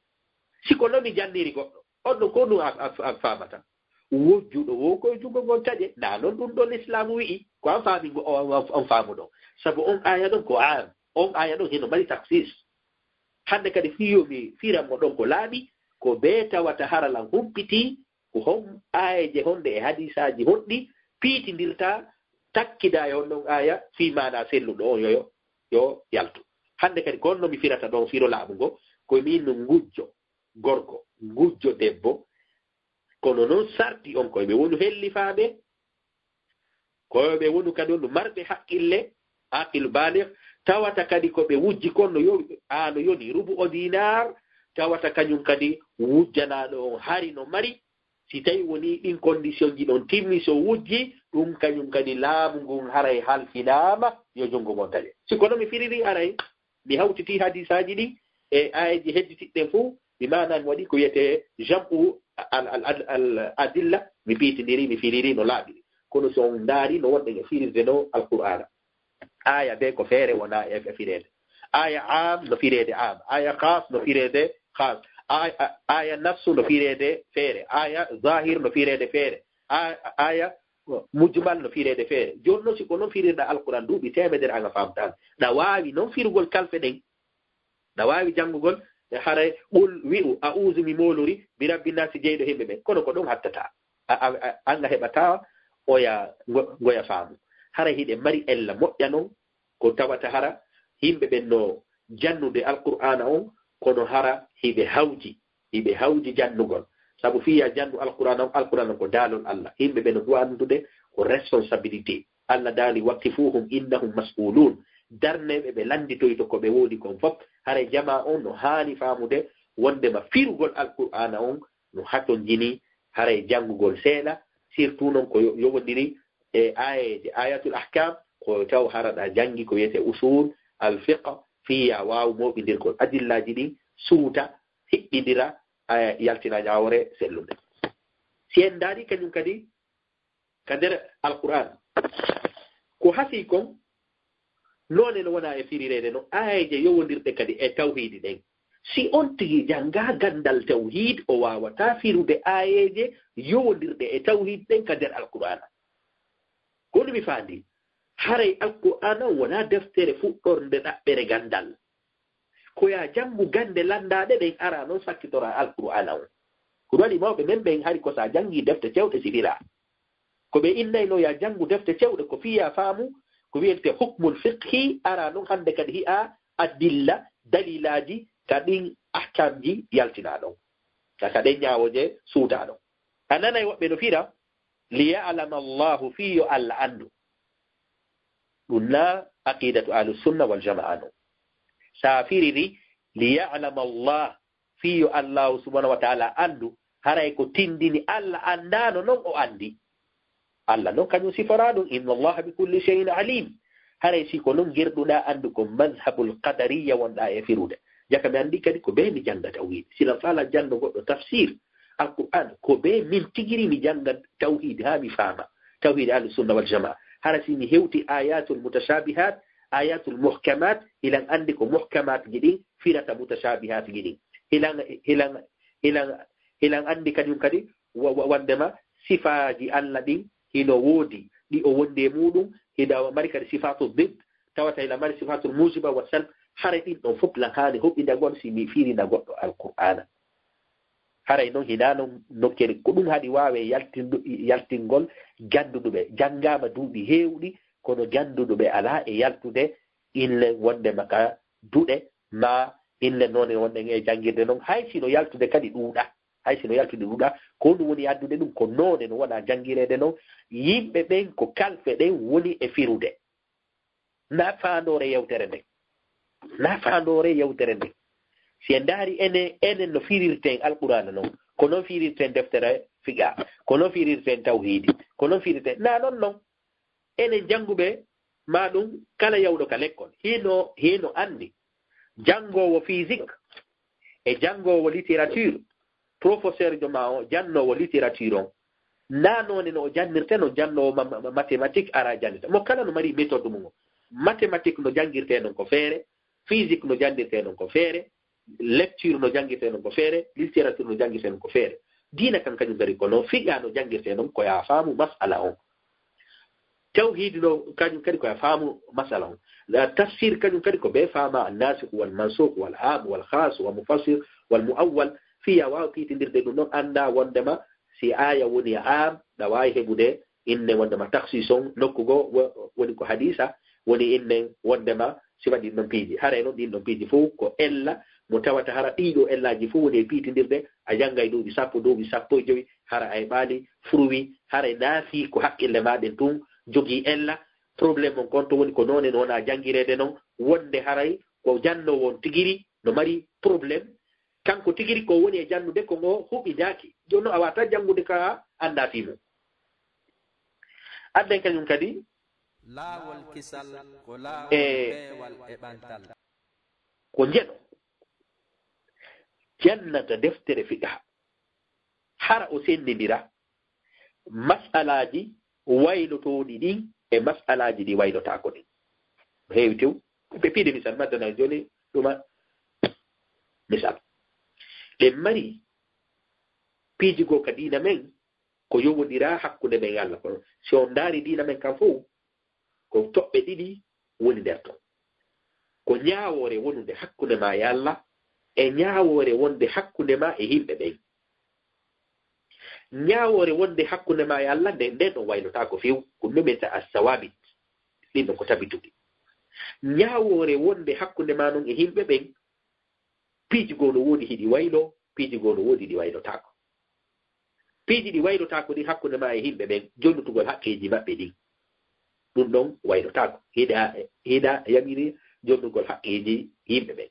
Si ko non mi janniri goɗɗo, on ɗon ko ɗum a, a, a faamata. Wujjuɗo wo koye junngo ngon taƴe, na non ɗum ɗon Islaamu wi'i, ko an faami ngo, on, on, on faamu ɗon. Sabu on aya ɗon ko am, on aya ɗon hino mari taksis. Hannde kadi fii yo mi firan mo ɗon ko laaɓi, ko bee tawata hara lan humpitii, ko hon aayeeje honɗe e hadiisaaji honɗi piitindirta takkida e on ɗon aaya fii maanaa selluɗo on yo, yo, yo yaltu. Hannde kadi ko honno mi firata ɗon firo laaɓungo, ko min no ngujjo gorko, ngujjo debbo, kono non sarti on ko ɓe wonu hellifaaɓe, ko ɓe wonu kadi on marɓe haqqille, aqilu baligh, tawata kadi ko ɓe wujji kon no yo, a no yoni rubu o dinar, tawata kañum kadi wujjanaaɗo on hari no mari, si tawi woni ɗin condition ji ɗon timmi, so wujji, ɗum kañum kadi laamu ngun haray halfinaama, yo junngo mon taƴe. Si kono mi firiri haray, mi hawtiti hadisaaji ɗin e aayeeji hedditiɗɗen fof, mi maanaani waɗi ko wiyetee jam'u al, al, al, al adilla, mi piitindiri, mi firiri no laaɓiri. Kono so on ndaari no wonɗen e firirde no Alqur'aana. Aaya bee ko feere wona e, e fireede. Aaya am no fireede am. Aaya khas no fireede khas. Aaya, aaya nassu no fireede feere. Aaya zahir no fireede feere. Aaya, aaya mujmal no fireede feere. Jooni non, si ko non firirɗa Alqur'aan duuɓi teemedere, an a faamtaano. Ɗa waawi non firugol kalfe ɗen. Ɗa waawi janngugol, e haray, qul, wi'u, a'uuzu, mi moolori, bi rabbi naasi, jeyɗo himɓe ɓen. Kono ko ɗon hattataa. A, a, a, an a heɓataa oya ngo-, ngoya faamu. Haray hiɗe mari ella moƴƴa non, ko tawata hara yimɓe ɓen no jannude Alqur'aana on, kono hara hiɓe hawji. Hiɓe hawji jannugol. Sabu fii yo a janngu Alqur'aana on, Alqur'aana on ko daalol Allah. Yimɓe ɓe no du'andude ko responsabilité. Allah daali, "Waqifuhum innahum mas'ulun." Darneeɓe ɓe lannditoyto ko ɓe woodi kon fof. Haray jamaa on no haani faamude wondema firugol Alqur'aana on no hatonjini haray janngugol seeɗa, surtout non ko yo-, yowondiri e aayeeje, ayatul ahkam, ko taw hara ɗa janngi ko wiyetee usul al fiqh, fii yo a waawu mooɓindirgol adillaaji ɗin, suuta, hiɓɓindira, aya, yaltina ɲaawore sellunde. Si en ndaari kañum kadi ka nder Alqur'aan, ko hasii kon, noone no wona e firireede no aayeeje yowondirɗe kadi e tawhiidi ɗen. Si on tigi janngaa ganndal tawhiid, o waawataa firude aayeeje yowondirɗe e tawhiid ɗen ka nder Alqur'aana. Ko ɗum mi faandi. Haray Alqur'aana on wonaa deftere fuɗɗorde ɗaɓɓere ganndal. Ko yo a janngu gannde lanndaaɗe ɗen, araa non sakkitoraa Alqur'aana on. Ko ɗum waɗi mawɓe men ɓen hari ko so a janngii defte cewɗe si firaa. Ko ɓe innayno yo a janngu defte cewɗe ko fii yo a faamu, ko wiyetee hukmul fiqhi, araa non hannde kadi hi'aa adilla, dalilaaji, ka ɗin ahkamji yaltinaa ɗon. Ka, ka ɗen ɲaawooje suutaa ɗon. A nanay woɓɓe no fira, "Li ya'lama Allahu", fii yo Allah anndu. Ɗum na aqidatu ahlus sunna wal jamaa non. Sa firiri, "Li ya'lama Allah", fii yo Allahu subhanahu wa ta'ala anndu, haray ko tindini Allah anndaano non o anndi. Allah non kañum siforaa ɗum, "Inna Allaha bi kulli shay'in alim." Haray si ko non ngirɗuɗaa anndu ko mazhabul qadariyya wonɗaa e firude. Jaka mi anndi kadi ko bee mi jannga tawhiid. Sila faala janno goɗɗo tafsir Alqur'aan, ko bee min tigiri mi jannga tawhiid haa mi faama. Tawhiid ahlus sunna wal jamaa. Hara si mi hewti ayatul mutashabihat, ayatul muhkamat, hilan anndi ko muhkamat ji ɗin firata mutashabihat ji ɗin. Hilan, hilan, hilan, hilan anndi kañum kadi wa-, wa-, wandema sifaaji Allah ɗin hino woodi, ɗi o wondi e muɗum, hino mari kadi sifatu didd, tawata hino mari sifatul mujiba wa salb, hara ɗin ɗon fof lan haani hoɓindagol si mi firina goɗɗo Alqur'aana. Haray non hinaa non nokkere, ko ɗum haɗi waawe yaltindu-, yaltingol jannduɗuɓe, janngaama duuɓi heewɗi, kono jannduɗuɓe alaa e yaltude inle wondema ka duɗe, maa inle noone wonɗen e janngirde non, hay sino yaltude kadi ɗuuɗa, hay sino yaltude ɗuuɗa, ko ɗum woni addude ɗum, ko noone no wona janngireede non, yimɓe ɓen ko kalfe ɗen woni e firude. Na faandoore yewtere nden. Na faandoore yewtere nde. Si en ndaari enen, enen no firirten Alqur'aana non, ko non firirten deftere fiqa, ko non firirten tawhiidi, ko non firirten, na non non. Enen jannguɓe ma ɗum, kala yawɗo ka lekkol, hino, hino anndi. Janngoowo physique e janngoowo littérature, professeur jo ma o, jannoowo littérature on, na noone no o jannirte non, jannoowo ma-, ma-, mathématique ara jannirta. Mo kala no mari méthode mum o. Mathématique no janngirte non ko feere, physique no janngirte non ko feere, lecture no janngirte non ko feere, littérature no janngirte non ko feere. Diina kan kañum kadi ko non, fiqa no janngirte non ko ya faamu mas'ala on. Tawhiid no kañum kadi ko ya faamu mas'ala on. La tafsir kañum kadi ko ɓe faama annasikh wal mansukh wal am wal khas wal mufassir wal muawwal. Fiya waaw piitindirde ɗum ɗon, annda wondema si aya woni am, ɗa waawi heɓude inne wondema takhsis on, nokku goo wo-, woni ko hadisa, woni inne wondema si waɗi ɗin ɗon piiji. Haray non ɗin ɗon piiji fof ko ella mo tawata hara ɗiɗo ellaji fof woni e piitindirde, a janngay duuɓi sappo, duuɓi sappo e jowi, hara ay ɓaali, fruwi, haray naafi ko haqqille ma ɗen tun jogii ella. Problème on kon to woni ko noone no wona janngireede non, wonde haray ko jannowo on tigiri no mari problème, kanko tigiri ko woni e jannude ko ngo huɓidaaki. Jooni non a waata janngude ka annda fii mum. Adden kañum kadi. Laawol kisal ko laawol e peewal e ɓantal. Ko njeɗo jannata deftere fiqha, hara o senndindira mas'alaaji waylotooɗi ɗin e mas'alaaji ɗi waylotaako ɗin. No heewi tew, ɓe piide misal, mi addana jooni ɗuma misal. Ɗen mari piiji goo ka diina men, ko yowondira hakkunde men e Allah. Kono si on ndaari diina men kan fow, ko toɓɓe ɗiɗi woni nder ton. Ko ñaawoore wonunde hakkunde ma e Allah, e ñaawoore wonde hakkunde ma e yimɓe ɓen. Ñaawoore wonde hakkunde ma e Allah nde, nden ɗon waylotaako few, ko ɗum ɓe mbiyata as-sawaabit. Ɗin ɗon ko tabituɗi. Ñaawoore wonde hakkunde ma non e yimɓe ɓen, piiji goo no woodi hiɗi waylo, piiji goo no woodi ɗi waylotaako. Piiji ɗi waylotaako ɗin hakkunde ma e yimɓe ɓen, jonnutugol haqqeeji maɓɓe ɗin. Ɗum ɗon waylotaako. Hiɗa, hiɗa yamiri jonnugol haqqeeji yimɓe ɓen.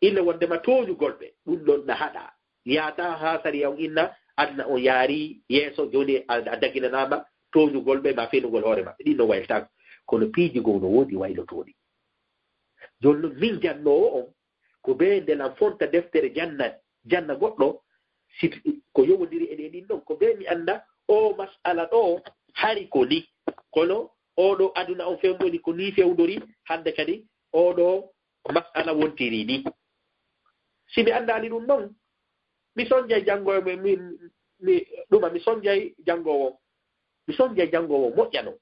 Illa wondema tooñugol ɓe, ɗum ɗon na haɗa. Yaata haa sariya on inna, aduna on yaari yeeso, jooni a, a daginanaama tooñugol ɓe ma fenugol hoore maɓɓe. Ɗin no waylotaako. Kono piiji goo no woodi waylotooɗi. Jooni non min jannoowo on, ko bee ndelan fonta deftere janna, janna goɗɗo, si ko yowondiri e ɗin ɗon, ko bee mi annda oo mas'ala ɗoo hari ko ni. Kono oo ɗoo aduna on fewndori ko ni fewndori, hannde kadi oo ɗoo mas'ala wontiri ni. Si mi anndaali ɗum non, mi sonjay janngoowo, mi, mi, mi, ɗuma mi sonjay janngoowo, mi sonjay janngoowo moƴƴano.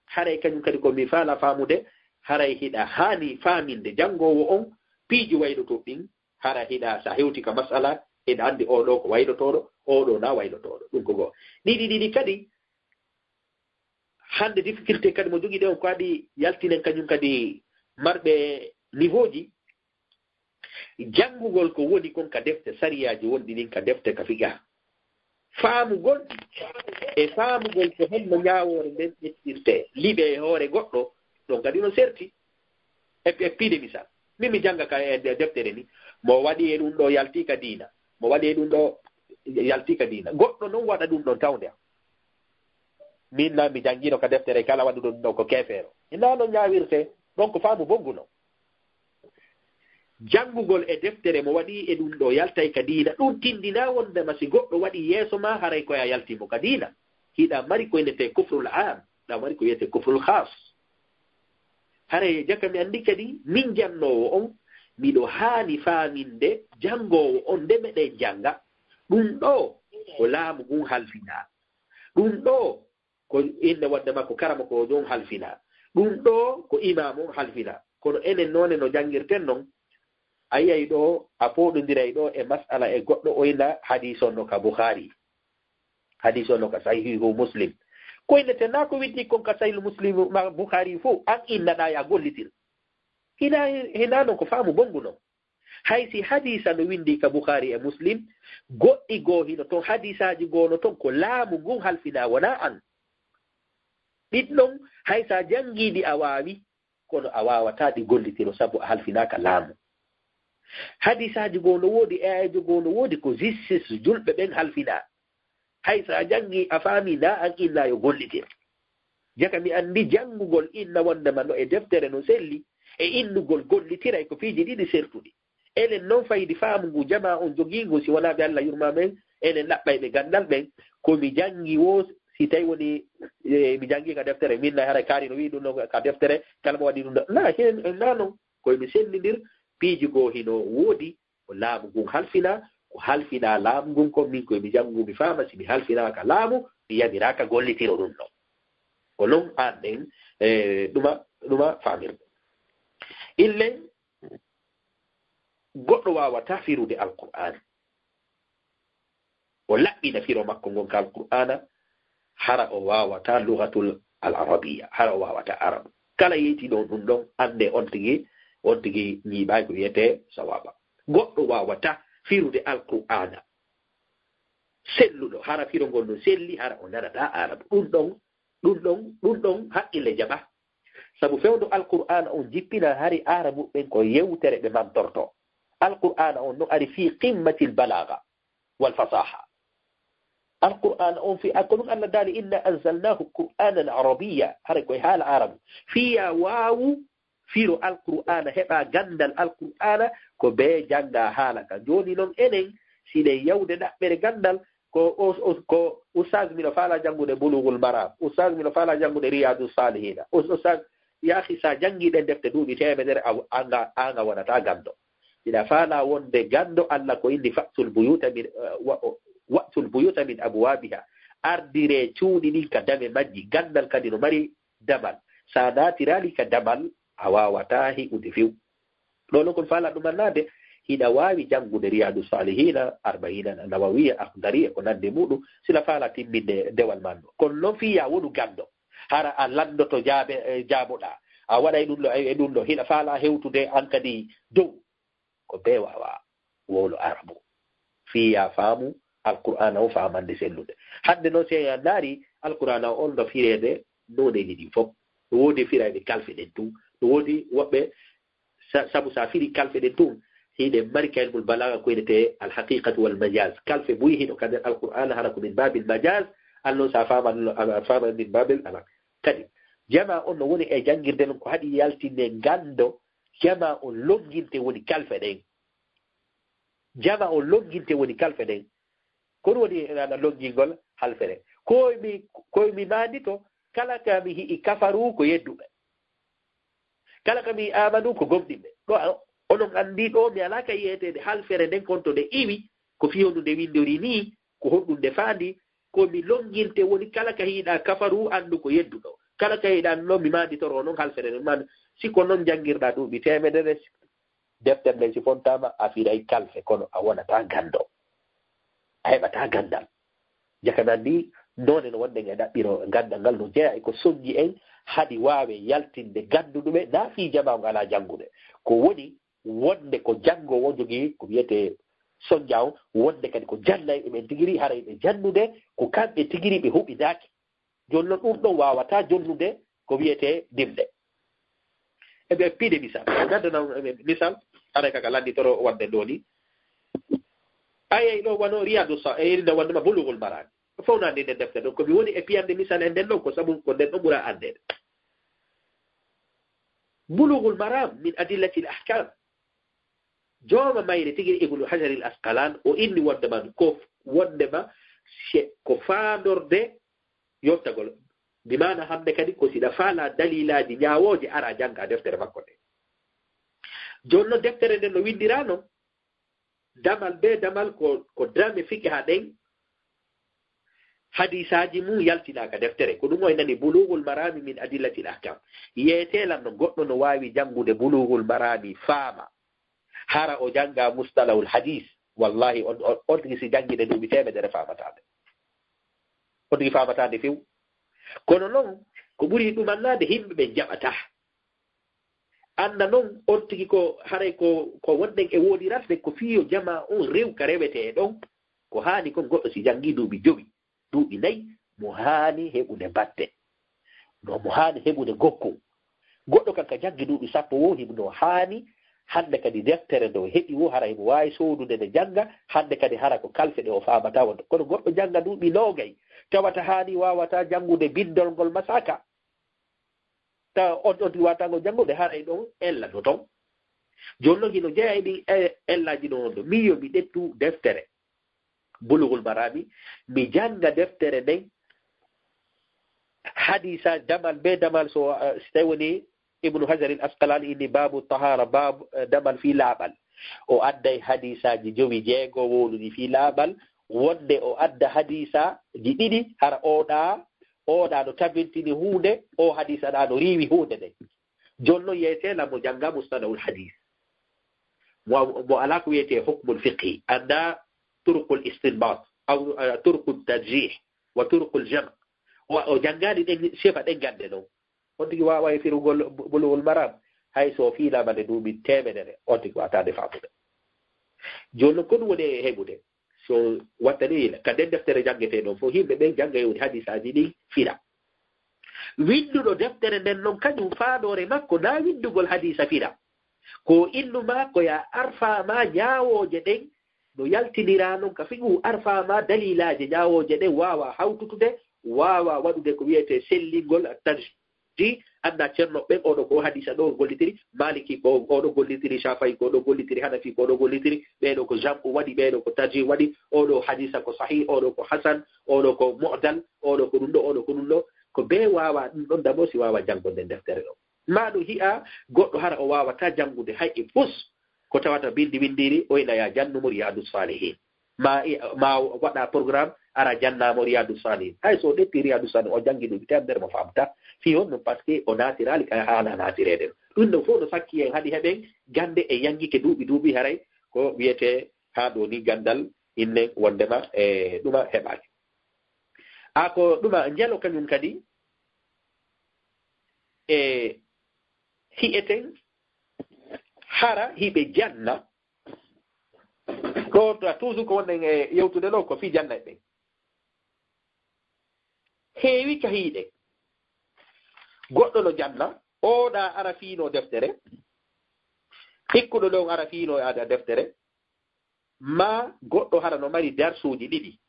Haray kañum kadi ko mi faala faamude, haray hiɗa haani faaminde janngoowo on piiji waylotooɗi ɗin, hara hiɗa, sa hewti ka mas'ala, hiɗa anndi oo ɗoo ko waylotooɗo, oo ɗoo na waylotooɗo. Ɗum ko goo. Ɗiɗi ɗiɗi kadi, hannde difficulté kadi mo jogiɗen on ko waɗi yaltinen kañum kadi marɓe niveau ji, janngugol ko woni kon ka defte sariyaaji wonɗi ɗin ka defte ka fiqha. Faamugol e faamugol ko honno ñaawoore nden ƴettirte, liɓe e hoore goɗɗo, ɗon kadi no serti. E, e piide misal. Min mi jannga ka e de-, deftere ni, mo waɗi e ɗum ɗoo yalti ka diina, mo waɗi e ɗum ɗoo yalti ka diina. Goɗɗo non waɗa ɗum ɗon tawnde am. Min na mi janngino ka deftere kala waɗuɗo ɗum ɗon ko keefeero. Ina no ñaawirte, ɗon ko faamu bonngu non. Janngugol e deftere mo waɗi e ɗum ɗoo yaltay ka diina, ɗum tindina wondema si goɗɗo waɗi yeeso ma, haray ko ya yalti mo ka diina. Hiɗa mari ko innetee kufrul aam, ɗa mari ko wiyetee kufrul khaas. Haray e jaka mi anndi kadi, min jannoowo on, miɗo haani faaminde janngoowo on nde meɗen jannga. Ɗum ɗoo ko laamu ngun halfinaa. Ɗum ɗoo ko innde wonde makko karamokoojo on halfinaa. Ɗum ɗoo ko imaamu on halfinaa. Kono enen noone no janngirten non, a yi'ay ɗoo, a pooɗondiray ɗoo e mas'ala e goɗɗo o inna hadiis on no ka Bukhaari. Hadiis on no ka Sahihu Muslim. Ko innete naa ko winndi kon ka Sahihu Muslim ma Bukhaari fow, an innaɗaa ya gollitir. Hinaa, hinaa non ko faamu bonngu non. Hay si hadiisa no winndi ka Bukhaari e Muslim, goɗɗi goo hino ton, hadiisaaji goo no ton, ko laamu ngun halfinaa, wonaa an. Ɗin non, hay sa janngii ɗi a waawi, kono a waawataa ɗi gollitiro sabu a halfinaaka laamu. Hadisaaji goo no woodi, e aayeejo goo no woodi, ko justice julɓe ɓen halfinaa. Hay so a janngi, a faami, na an inna yo gollitir. Jaka mi anndi janngugol inna wonndema no e deftere no selli, e innugol gollitiray ko piiji ɗiɗi sertuɗi. Enen noon fayidi faamu ngu jamaa on jogii ngu, si wonaa ɓe Allah yurmaa men, enen ɗaɓɓayɓe ganndal ɓen, ko mi janngi woo, si tawi woni, e, mi janngi ka deftere, min na haray kaari no wi'i ɗum no ka deftere, kala mo waɗi ɗum ɗo. Na, hen, na noon, koye mi sellindir, piiji goo hino woodi, ko laamu ngun halfinaa, ko halfinaa laamu ngun kon, min koye mi janngu, mi faama, si mi halfinaaka laamu, mi yamiraaka gollitiro ɗum ɗon. Ko non an ɗen, e, ɗuma, ɗuma faamirɗo. Illen, goɗɗo waawataa firude Alqur'aana. O laɓɓina firo makko ngon ka Alqur'aana, hara o waawataa lugatul al arabiya, hara o waawataa arabu. Kala yeyti ɗon ɗum ɗon, annde on tigi, on tigi ñiiɓaay ko wiyetee sawaaba. Goɗɗo waawataa firude Alqur'aana selluɗo, hara firo ngol no selli, hara o nanataa arabu. Ɗum ɗon, ɗum ɗon, ɗum ɗon haqqille jaɓa. Sabu fewndo Alqur'aana on jippina hari arabu ɓen ko yewtere ɓe mantorto. Alqur'aana on no ari fii qimmatil balaaga wal fasaaha. Alqur'aana on fii, a ko ɗum Allah daali, "Inna anzalnahu qur'aanan arabiyya." Hara koye haala arabu. Fii yaa waawu firo Alqur'aana, heɓa ganndal Alqur'aana, ko bee jannga haala ka. Jooni non enen, si ɗen yawde ɗaɓɓere ganndal, ko o, o, ko ustaz mino faala janngude Buluugul Maraam, ustaz mino faala janngude Riyaadu Saalihiina, us-, ustaz, yaahi, sa janngi ɗen defte duuɓi teemedere, a, anga, anga wonata ganndo. Hiɗa faala wonde ganndo, Allah ko inni, "Fa'tul buyuuta min, eh, wa-, o-, wa'tul buyuuta min abwaabiha." Ardire cuuɗi ɗin ka dame majji. Ganndal kadi no mari damal. Sa naatiraali ka damal, a waawataa hi'ude few. Ɗo non kon faala ɗum annaade, hiɗa waawi janngude Riyaadu Saalihiina, Arba'iina Nawawiya, Akhdari e ko nanndi muɗum, si hiɗa faala timminde dewal man ɗo. Kono non fii yaa wonu ganndo, hara a lanndoto jaabe, eh, jaaboɗaa. A waɗay ɗum ɗo, e, e ɗum ɗo, hiɗa faala hewtude an kadi dow. Ko bee waawa wowlo arabu. Fii yaa faamu Alqur'aana o faamande sellude. Hannde non si a ndaari Alqur'aana on no fireede nooneeji ɗin fof. No woodi firayɓe kalfe ɗen tun. No woodi woɓɓe sa-, sabu sa firi kalfe ɗen tun, hiɗe mari ka ilmul balaaga ko wi'etee al haqiqatu wal majaz. Kalfe buy hino ka nder Alqur'aana hara ko min baabil majaz, alnon sa faama, a faama min baabil alaq. Kadi, jamaa on no woni e janngirde non ko haɗi yaltinde ganndo, jamaa on lonnginte woni kalfe ɗen. Jamaa on lonnginte woni kalfe ɗen. Ko ɗum woni ana lonngingol halfere. Ko mi, ko mi maandito, kala ka mi hi'i kafaru ko yedduɓe. Kala ka mi amanu ko gomɗinɓe. Ɗo a-, onon anndi ɗo mi alaa ka yi'eteede halfere nden kon to nde iwi, ko fii honɗum nde winndori nii, ko honɗum nde faandi, ko mi lonnginte woni kala ka hiiɗaa kafaru anndu ko yedduɗo. Kala ka hiiɗaa non mi maanditoro non halfere nden. Man, si ko non janngirɗaa duuɓi teemedere, deftere nden si fontaama, a firay kalfe, kono a wonataa ganndo. A heɓataa ganndal. Jakanan ni, noone no wonɗen e ɗaɓɓiro ganndal ngal no jeyaa e ko sonnji en, haɗi waawe yaltinde gannduɗuɓe, naa fii jamaa on alaa janngude. Ko woni wonde ko janngoowo on jogii ko wiyetee sonnja on, wonde kadi ko jannayɓe ɓen tigiri, hara ɓe jannude, ko kamɓe tigiri ɓe huɓindaaki. Jooni non ɗum ɗon waawataa jonnude ko wiyetee dimɗe. Eɓe piide misal. Ngaddana on, e, misal, haray kaka lannditoro wonde ɗo ni. Ayay ɗo wano Riyadu Sa-, e, iri nde wonde ma Bulughul Marami. Fof na nde nden defte ɗo. Ko mi woni e piyande misal e nden ɗon, ko sabu ko nden ɗon ɓura anndeede. Bulughul Maram min adillatil ahkam. Jooma mayre tigi Ibnu Hajar al Asqalan, o inni wonde ma ko, wonde ma se-, ko faandorde yottagol. Bi maana hannde kadi ko si ɗa faala dalilaaji ñaawooje, ara jannga deftere makko nde. Jooni non deftere nden no winndiraa non, damal bee damal ko, ko dame fiqha ɗen, hadiisaaji mum yaltinaaka deftere. Ko ɗum o nani Bulughul Marami min Adillatil Ahkam. Yeetee lan no goɗɗo no waawi janngude Bulughul Marami faama. Hara o jannga mustalahul hadiis. Wallahi, on, on, on tigi si janngi nde duuɓi teemedere faamataa nde. On tigi faamataa nde few. Kono non, ko ɓuri ɗumannaade, yimɓe ɓe jaɓataa. Annda non, on tigi ko, haray ko, ko wonɗen e woodirarde, ko fii yo jamaa on rew ka rewetee ɗon. Ko haani kon goɗɗo si janngi duuɓi jowi, duuɓi nayi, mo haani heɓude batte. No mo haani heɓude gokkun. Goɗɗo Kanka janngi duuɓi sappo wo himo haani, hannde kadi deftere ndo heɓi wo hara himo waawi soodude nde jannga, hannde kadi hara ko kalfe ɗe o faamataa wonde. Kono goɗɗo jannga duuɓi noogay, tawata haani waawataa janngude binndol ngol masaka. Tawa on, on tigi waawataa ngol janngude, haray ɗon ella no ton. Jooni non hino jeyaa e ɗin, e, ellaaji ɗon wonde. Min yo mi ƴettu deftere Bulughul Marami, mi jannga deftere nden, hadiisa damal be damal, so, eh, si tawi woni Ibnu Hajar al Asqalani inni baabu tahaara, baabu, eh, damal fii laaɓal. O adday hadiisaaji jowi jeego wowluɗi fii laaɓal, wonde o adda hadiisaaji ɗiɗi, hara oɗa, oɗa no tabintini huunde, o hadiisa ɗa no riiwi huunde nden. Jooni non yeetee lan mo jannga mustalahul hadiis. Mo, mo alaa ko wiyetee hukmul fiqhi, anndaa turuqul istinbat, aw, eh, turuqul tarjih, wa turuqul jam'. Wa, o janngaali ɗen, sefa ɗen gannde non. On tigi waaway firugol bu-, Bulughul Maram, hay so fiilaama nde duuɓi teemedere, on tigi waawataa nde faamude. Jooni non, ko ɗum woni e heɓude. So wattani yila, ka nden deftere janngetee ɗon fof, yimɓe ɓen jannga e woni hadiisaaji ɗin fira. Winnduɗo deftere nden non, kañum faadoore makko, naa winndugol hadiisa fira. Ko innu maa, ko ya arfaa maa ñaawooje ɗen, no yaltiniraa non ka fiqhu, arfaa maa daliilaaje ñaawooje ɗen, waawa hawtutude, waawa waɗude ko wiyetee sellingol, at-tarjih, annda ceerno ɓen, oɗo ko hadiisa ɗo gollitiri, Maliki ko oɗo gollitiri, Shafi'i ko ɗo gollitiri, Hanafi ko ɗo gollitiri, ɓeeɗo ko jam'u waɗi, ɓeeɗo ko tarjih waɗi, oɗo hadiisa ko sahih, oɗo ko hasan, oɗo ko mu'dal, oɗo ko ɗum ɗo, oɗo ko ɗum ɗo. Ko bee waawa ɗum ɗon dabo si waawa janngo nden deftere ɗo. Maa ɗum hi'a goɗɗo hara o waawataa janngude hay e fus ko tawata binndi winndiiri, o ina ya jannu mo Riyadu Salihin. Ma, ma waɗa programme, ara janna mo Riyadu Salihin. Hay so o ƴetti Riyadu Salihin, o janngi ɗum teemedere mo faamta. Fii honno? Parce que o naatiraali ka haana naatireede. Ɗum ɗon fof no sakki en haɗi heɓen gannde e yanngike duuɓi duuɓi haray ko wiyetee haa ɗo ni ganndal innen wonndema e ɗuma heɓaaki. A ko ɗuma njalo kañum kadi e hi'eten hara hiɓe janna. Ɗo to a toujours ko wonɗen e yewtude ɗo ko fii janna e ɓen. Heewi ka hiiɗe. Goɗɗo no janna, oɗa ara fiino deftere. Hikkuɗo ɗon ara fiino ada deftere. Ma goɗɗo hara no mari darsuuji ɗiɗi.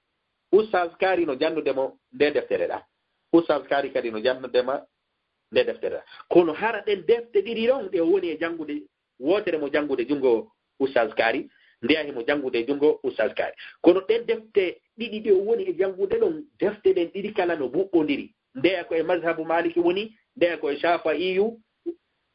Ustaz Kaari no jannude mo nde deftere ɗa. Ustaz Kaari kadi no jannude ma nde deftere ɗa. Kono hara ɗen defte ɗiɗi ɗon ɗe o woni e janngude, wootere mo janngude junngo Ustaz Kaari, ndeya himo janngude junngo Ustaz Kaari. Kono ɗen defte ɗiɗi ɗe o woni e janngude ɗon, defte ɗen ɗiɗi kala no buɓɓondiri. Ndeya ko e mazhabu Maliki woni, ndeya ko e Shafa'iyu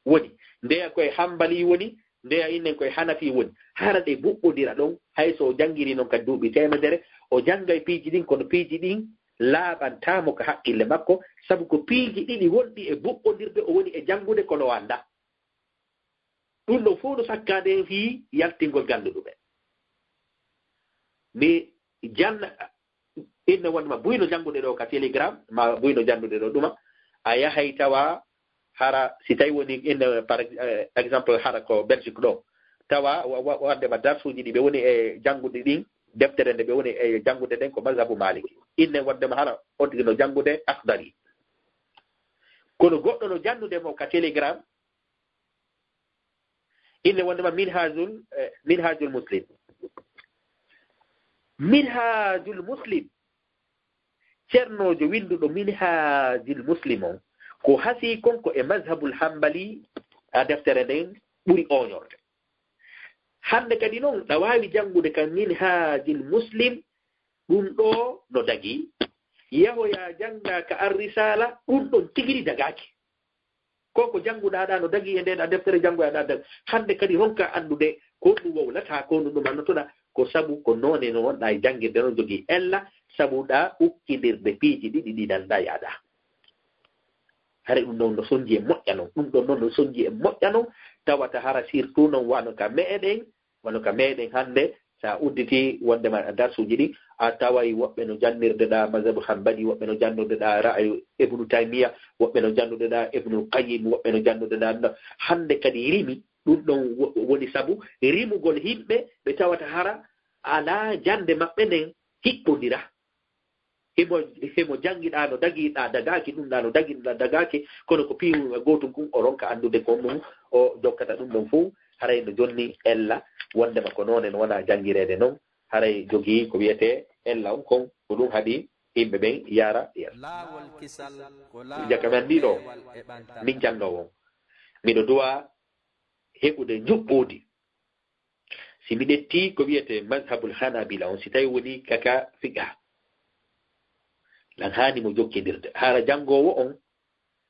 woni, ndeya ko e Hanbali woni, ndeya innen ko e Hanafi woni. Hara ɗe buɓɓondira ɗon, hay so o janngiri non ka duuɓi teemedere, o janngay piiji ɗin, kono piiji ɗin laaɓantaa mo ka haqqille makko, sabu ko piiji ɗiɗi wonɗi e buɓɓondirde o woni e janngude, kono o anndaa. Ɗum ɗon fof no sakkaade en fii yaltingol gannduɗo ɓe. Mi janna, inne wonde ma buyno janngude ɗo ka Telegram, ma buyno janndude ɗo ɗuma, a yahay tawa hara si tawi woni inne, par ex-, eh, exemple, hara ko Belgique ɗo, tawa wa-, wa-, wonde ma darsuuji ɗi ɓe woni e janngude ɗin, deftere nde ɓe woni e janngude ɗen ko mazhabu Maliki. Inne wonde ma hara on tigi no janngude Akhdari. Kono goɗɗo no jannude mo ka Telegram, inne wonde ma Minhajul, eh, Minhajul Muslim. Minhajul Muslim. Ceernoojo winnduɗo Minhajul Muslim on, ko hasii kon ko e mazhabul Hanbali, a deftere nden ɓuri ooñorde. Hannde kadi non, ɗa waawi janngude ka Minhajul Muslim, ɗum ɗo no dagii. Yahoya jannga ka Ar-Risala, ɗum ɗon tigiri dagaaki. Ko ko jannguɗaa ɗa no dagii e nden a deftere janngoyaa ɗa dag-, hannde kadi ronka anndude ko ɗum wowlata, ko ɗum ɗum annotoɗaa, ko sabu ko noone no wonɗaa e janngirde non jogii ella, sabu ɗa ukkindirde piiji ɗiɗi ɗi nanndaa yaaɗa. Hare ɗum ɗon no sonji e moƴƴa non, ɗum ɗon non no sonji e moƴƴa non, tawata hara surtout non wano ka meɗen, wano ka meɗen hannde, sa udditi wondema darsuuji ɗi, a taway woɓɓe no jannirde ɗa mazhabu Hanbali, woɓɓe no jannirde ɗa ra'ayu Ibnu Taymiya, woɓɓe no jannirde ɗa Ibnu Qayyim, woɓɓe no jannirde ɗa no-, hannde kadi rimi, ɗum ɗon wo-, woni sabu rimugol yimɓe ɓe tawata hara alaa jannde maɓɓe nden hiɓɓondira. Himo, himo janngiɗaa no dagiɗaa dagaaki, ɗum ɗaa no dagiɗaa dagaaki, kono ko piiwuɓe gootum kun o ronka anndude ko mum o jokkata ɗum ɗon fof, haray no jonni ella wondema ko noone no wona janngireede noon, haray jogii ko wiyetee ella on kon, ko ɗum haɗi yimɓe ɓen yaara yeeso. Laawol kisal ko laawol jaka men ndi ɗo, peewal e ɓantal. Min jannoowo on. Miɗo duwa heɓude njuɓɓudi. Si mi ƴettii ko wiyetee mazhabul Hanabila on, si tawi woni kaka fiqha, lan haani mo jokkindirde. Hara janngoowo on,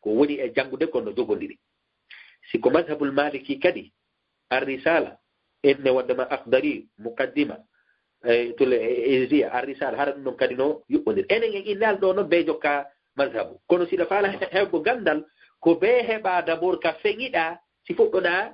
ko woni e janngude kon no jogondiri. Si ko mazhabul Maliki kadi, Ar-Risala, enne wondema Akhdari, Muqaddima, e tule e, e Iziya, Ar-Risala, hara ɗum ɗon kadi no yuɓɓondiri. Enen en innal ɗo noon bee jokka mazhabu. Kono si ɗa faala he-, heɓgo ganndal, ko bee heɓa d'abord ka feŋiɗa, si fuɗɗoɗa,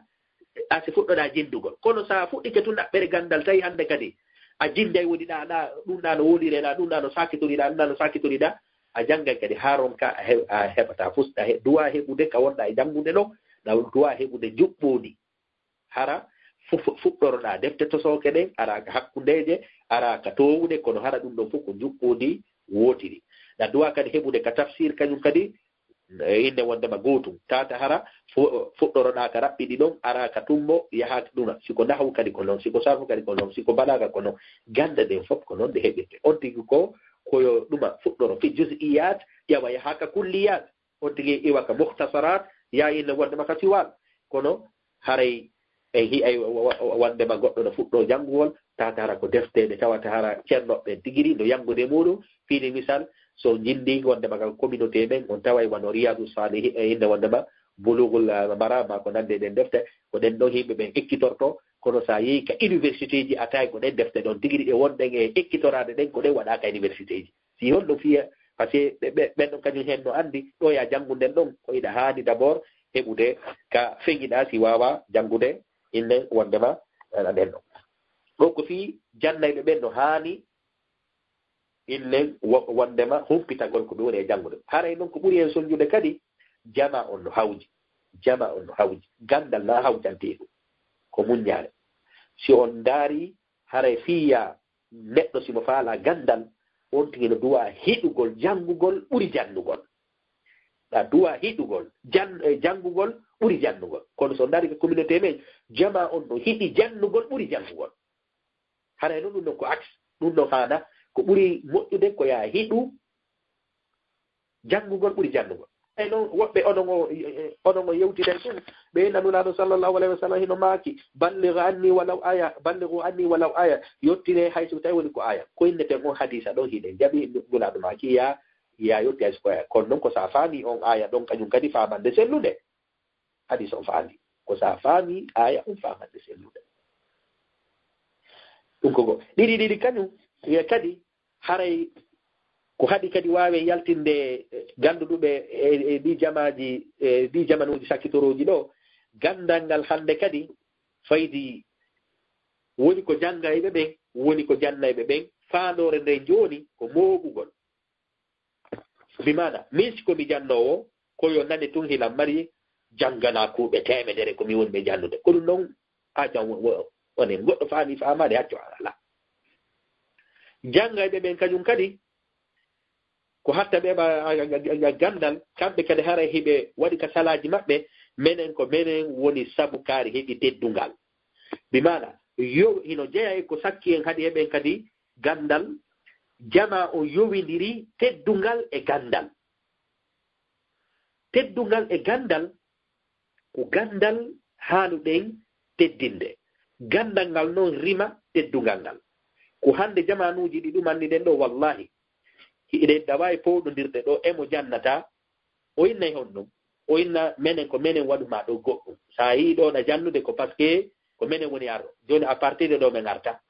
a si fuɗɗoɗa jinndugol. Kono sa fuɗɗike tun ɗaɓɓere ganndal, tawi hannde kadi a jinnday woni ɗa, ɗa, ɗum ɗa no wolire ɗa, ɗum ɗa no sakitori ɗa, ɗum ɗa no sakitori ɗa, a janngay kadi haa ronka a he-, a heɓata fus, ɗa he-, duwa heɓude ka wonɗa e janngude ɗo, ɗa duwa heɓude njuɓɓudi. Hara fu-, fu-, fuɗɗoroɗa defte tosooke ɗen, ara ka hakkundeeje, ara ka toowuɗe, kono hara ɗum ɗon fof ko njuɓɓudi wootiri. Ɗa duwa kadi heɓude ka tafsir kañum kadi, e innde wondema gootum. Tata hara fu-, fuɗɗoroɗa ka raɓɓiɗi ɗon, ara ka tumbo, yaha ka ɗuna. Si ko nahwu kadi ko non, si ko sarfu kadi ko non, si ko balaga ko non. Gannde ɗen fof ko non ɗe heɓirte. On tigi ko, ko yo ɗuma fuɗɗoro fi juz'iyat, ƴawa yaha ka kulliyat. On tigi iwa ka mukhtasarat, ya innde wondema ka siwal. Kono haray en hi'ay wa-, wa-, wa-, wondema goɗɗo no fuɗɗo janngugol, tata hara ko defte ɗe tawata hara ceernoɓe tigiri no yanngude muɗum. Fini misal, so njinndi wondema ka communauté men, on taway wano Riyadu Salihin, e innde wondema Bulughul, ah, Maram, ma ko nande ɗen defte, ko ɗen ɗon yimɓe ɓen ekkitorto. Kono sa yehi ka université ji, a tawi ko ɗen defte ɗon tigiri ɗe wonɗen e ekkitoraade ɗen, ko ɗen waɗa ka université ji. Si honɗum fiya, parce que ɓe, ɓe, ɓen ɗon kañum hen no anndi, ɗo ya janngunden ɗon, ko hiɗa haani d'abord heɓude ka feŋiɗa si waawa janngude innen wondema, eh, ɗen ɗon. Ɗo ko fii jannayɓe ɓen no haani innen wo-, wondema humpitagol ko ɓe woni e janngude. Haray noon ko ɓuri en sonjude kadi, jama on no hawji. Jama on no hawji. Ganndal na hawjante ɗum. Ko muññaare. Si on ndaari, haray fiya neɗɗo si mo faala ganndal, on tigi no duwa hiɗugol janngugol ɓuri jannugol. Ɗa duwa hiɗugol jan-, eh, janngugol ɓuri jannugol. Kono so ndaari ka communauté men, jama on no hiɗi jannugol ɓuri janngugol. Haray noon ɗum ɗon ko aks, ɗum ɗon haana, ko ɓuri moƴƴude ko ya hiɗu janngugol ɓuri jannugol. Ey noon, woɓɓe onon o, onon o yewtiray tun, ɓe inna Nulaaɗo sallallahu alayhi wa sallam hino maaki, "Ballighu anni walaw aya, ballighu anni walaw aya." Yottire hay so tawi woni ko aya. Ko inneten on hadiisa ɗon hiɗen jaɓi Nulaaɗo maaki, ya, ya yotti hay so ko aya. Kono noon ko sa faami on aya ɗon kañum kadi faamande sellude. Hadiisa on faandi. Ko sa faami aya on faamande sellude. Ɗum ko go-, ɗiɗi ɗiɗi kañum, e kadi, haray ko haɗi kadi waawe yaltinde, eh, gannduɗuɓe e, e ɗi jamaaji, e ɗi jamanuuji sakkitorooji ɗo, ganndal ngal hannde kadi faydi woni ko janngayɓe ɓen, woni ko jannayɓe ɓen, faandoore nden jooni ko mooɓugol. Bi maana, min si ko mi jannoowo, ko yo nane tun hilan mari jannganaa kuuɓe teemedere ko mi woni ɓe jannude. Ko ɗum noon, a jan wo-, wo-, wonen goɗɗo faami faamaade hacco alaa. Janngayɓe ɓen kañum kadi, ko hatta ɓe ɓa, a, a, a, a, ganndal, kamɓe kadi haray hiɓe waɗi ka salaaji maɓɓe, menen ko menen woni sabu kaari heɓi teddungal. Bi maana, yo, hino jeyaa e ko sakki en haɗi e ɓen kadi, ganndal, jama on yowindiri teddungal e ganndal. Teddungal e ganndal ko ganndal haanuɗen teddinde. Ganndal ngal noon rima teddungal ngal. Ko hannde jamaanuuji ɗi ɗumanniɗen ɗo, wallahi, hiɗen ɗawa e powɗondirde ɗo, emo jannata, o innay honɗum? O inna menen ko menen waɗu ma ɗo goɗɗum. Sa yii ɗo na jannude ko parce que ko menen woni arɗo. Jooni à partir de ɗo men arta.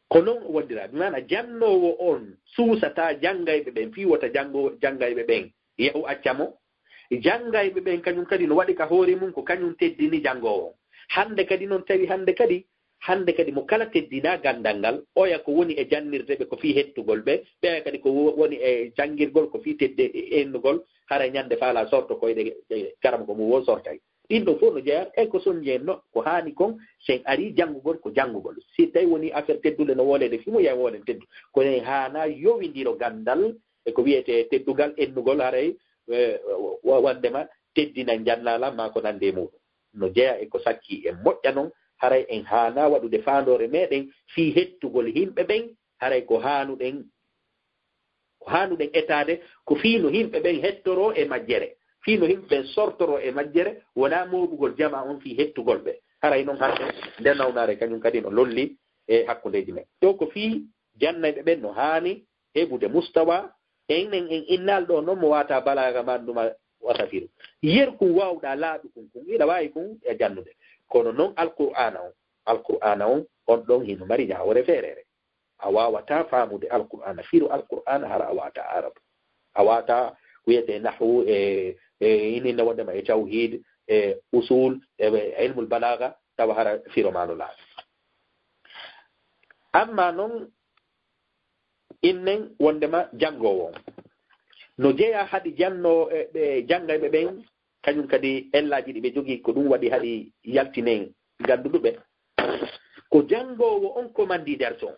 Ko noon wondiraa. Bi maana jannoowo on suusataa janngayɓe ɓen, fii wota janngo-, janngayɓe ɓen yahu acca mo. Janngayɓe ɓen kañum kadi no waɗi ka hoore mum ko kañum teddini janngoowo on. Hannde kadi noon tawi hannde kadi Hannde kadi mo kala teddinaa ganndal ngal, oya ko woni e jannirde ɓe ko fii hettugol ɓe, ɓeya kadi ko wo-, woni e janngirgol ko fii tedde e ennugol, hara ñannde faalaa sorto koyɗe, e, karamoko mum woo sortay. Ɗin ɗon fof no jeyaa e ko sonjeenno, ko haani kon, si en arii janngugol, ko janngugol. Si tawi wonii affaire teddule no wooleede fii mum, yo en woolen teddu. Kono en haanaa yowindiro ganndal e ko wiyetee teddugal, ennugol, haray, eh, wa-, wonndema teddina njannaalam maa ko nanndi e muuɗum. No jeyaa e ko sakkii en. Moƴƴa non, haray en haanaa waɗude faandoore meɗen fii hettugol yimɓe ɓen, haray ko haanuɗen, ko haanuɗen etaade, ko fii no yimɓe ɓen hettoroo e majjere, fii no yimɓe ɓen sortoroo e majjere, wonaa mooɓugol jamaa on fii hettugol ɓe. Haray non hannde nden nawnaare kañum kadi no lolli e hakkundeeji men. Ɗoo ko fii jannayɓe ɓen no haani heɓude mustawa, en, en, en innaali ɗoo non mo waawataa balaaga maa ɗum a wata firu. Yerkun waawɗaa laaɓi kun, kun hiɗa waawi kun e jannude. Kono non Alqur'aana on, Alqur'aana on, on ɗon hino mari ñaawoore feereere. A waawataa faamude Alqur'aana, firo Alqur'aana hara a waawataa Aarabu. A waawataa ko wiyetee nahwu e, e inin wonndema e tawhiid, e usuul, e, e ilmul balaaga, tawa hara firo maa no laaɓi. Amma non, innen wonndema janngoowo on. No jeyaa hadi janno-, e, ɓe janngayɓe ɓen, kañum kadi ellaaji ɗi ɓe jogii, ko ɗum waɗi hadi yaltinen gannduɗuɓe. Ko janngoowo on komandii darsu on.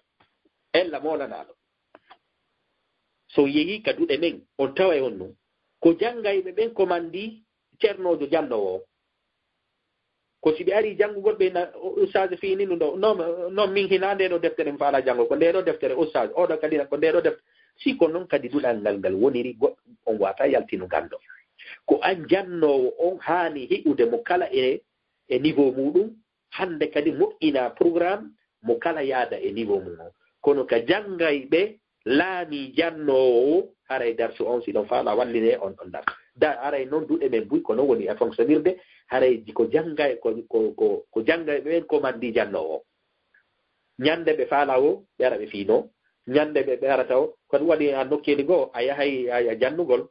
Ella moolanaaɗo. So yehii ka duɗe men, on taway on ɗum. Ko janngayɓe ɓen komandii cernoojo jannoowo on. Ko si ɓe arii janngugol ɓe na, "Ustaaz fii ni ɗum ɗo, non, non min hinaa ndee ɗoo deftere mi faalaa janngo, ko ndee ɗoo deftere Ustaaz, oo ɗoo kadi na, ko ndee ɗoo deftere." Si ko non kadi duɗal ngal ngal woniri, goɗɗo on waawataa yaltinu ganndo. Ko an jannoowo on haani heɓude mo kala e, e niveau muuɗum, hannde kadi moƴƴinaa programme mo kala yaada e niveau mum on. Kono ka janngayɓe laamii jannoowo o, haray darsu on, si ɗon faalaa wallinee on ɗon darsu. Da-, haray non duɗe men buy, ko non woni e fonctionnirde, haray ko janngay-, ko, ko, ko, ko janngayɓe ɓen komandii jannoowo o. Ñannde ɓe faalaa o, ɓe ara ɓe fiinoo. Ñannde ɓe, ɓe arata o, ko ɗum waɗi a nokkeeli goo, a yahay, a, a jannugol.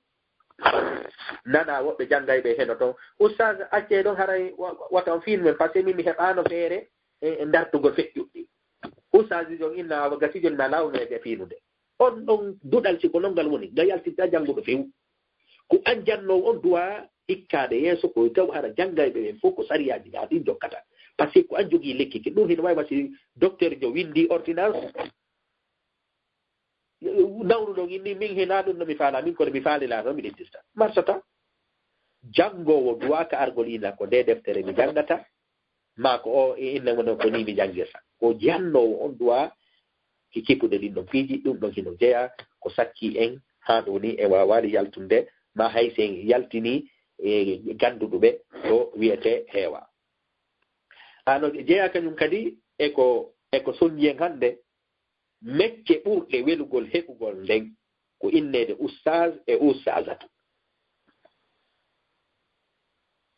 Nana woɓɓe janngayɓe heno ton. Ustaaz, accee ɗon, haray wa-, wa-, wata on fiinu men, parce que min mi heɓaano feere e, e dartugol feƴƴuɗi. Ustaaz jon inna awa gasi jon na laawno e ɓe fiinude. On ɗon duɗal si ko non ngal woni, ngal yaltinta jannguɗo few. Ko an jannoowo on duwaa hikkaade yeeso ko taw hara janngayɓe ɓen fof ko sariyaaji gaa ɗin jokkata. Parce que ko an jogii lekki ki. Ɗum hino wayi wa si docteur jo winndi ordonnance, nawnuɗon inni, min hinaa ɗum no mi faalaa, min kono mi faalilaa noon, miɗo ƴettista. Marsata, janngoowo duwaaka argol ina ko ndee deftere mi janngata, maa ko o e inna mo ko nii mi janngirta. Ko jannoowo on duwaa ki kippude ɗin ɗon piiji, ɗum ɗon hino jeyaa ko sakkii en, haa ɗo nii en waawaali yaltunde, maa hay si en yaltinii e gannduɗuɓe ko wiyetee heewaa. Ano jeyaa kañum kadi e ko, e ko sonnji en hannde, mecce ɓurɗe welugol heɓugol nden ko inneede ustaaz e ustaazatu.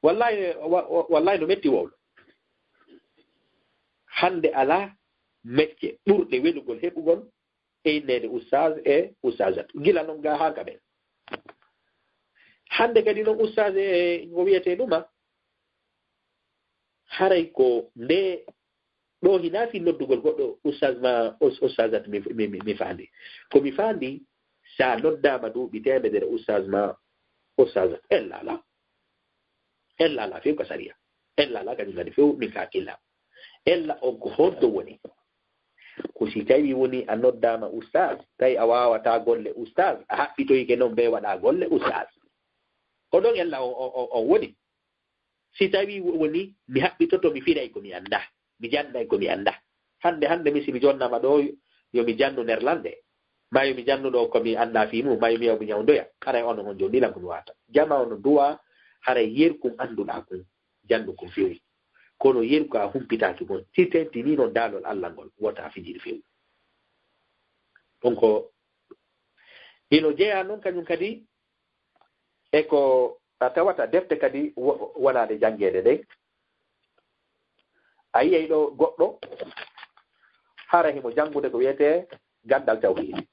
Wallahi, wa-, wa-, wallahi no metti wowlo. Hannde alaa mecce ɓurɗe welugol heɓugol e inneede ustaaz e ustaazatu. Gila non gaa haa ka ɓen. Hannde kadi non ustaaz e ko wiyetee ɗuma, haray ko nde ɗo hinaa fii noddugol goɗɗo ustaaz ma us-, ustaazat mi, mi, mi, mi faandi. Ko mi faandi, sa noddaama duuɓi teemedere ustaaz ma ustaazat. Ella alaa. Ella alaa few ka sariya. Ella alaa kañum kadi few min ka hakkilla. Ella on ko honto woni? Ko si tawi woni a noddaama ustaaz, tawi a waawataa golle ustaaz, a haɓɓitoyike non bee waɗa golle ustaaz. Ko ɗon ella on, on, on, on woni. Si tawi wo-, woni mi haɓɓitoto, mi firay ko mi anndaa, mi jannday ko mi anndaa. Hannde, hannde mi, si mi jonnaama ɗo, yo mi janndu Nerlande, maa yo mi janndu ɗo ko mi anndaa fii mum, maa yo mi yaw mi ñawndoya. Haray onon on jonndilan ko mi waata. Jama on duwa, haray yerkun annduɗaa kun, janndu kun fewi. Kono yerku a humpitaaki kun. Si tentinii non daalol Allah ngol, wota a fijir fewi. Ɗum ko hino jeyaa non kañum kadi e ko a tawata defte kadi wo-, wonaade janngeede ɗen. A yiyay ɗo goɗɗo hara himo janngude ko wiyetee ganndal tawhiidi.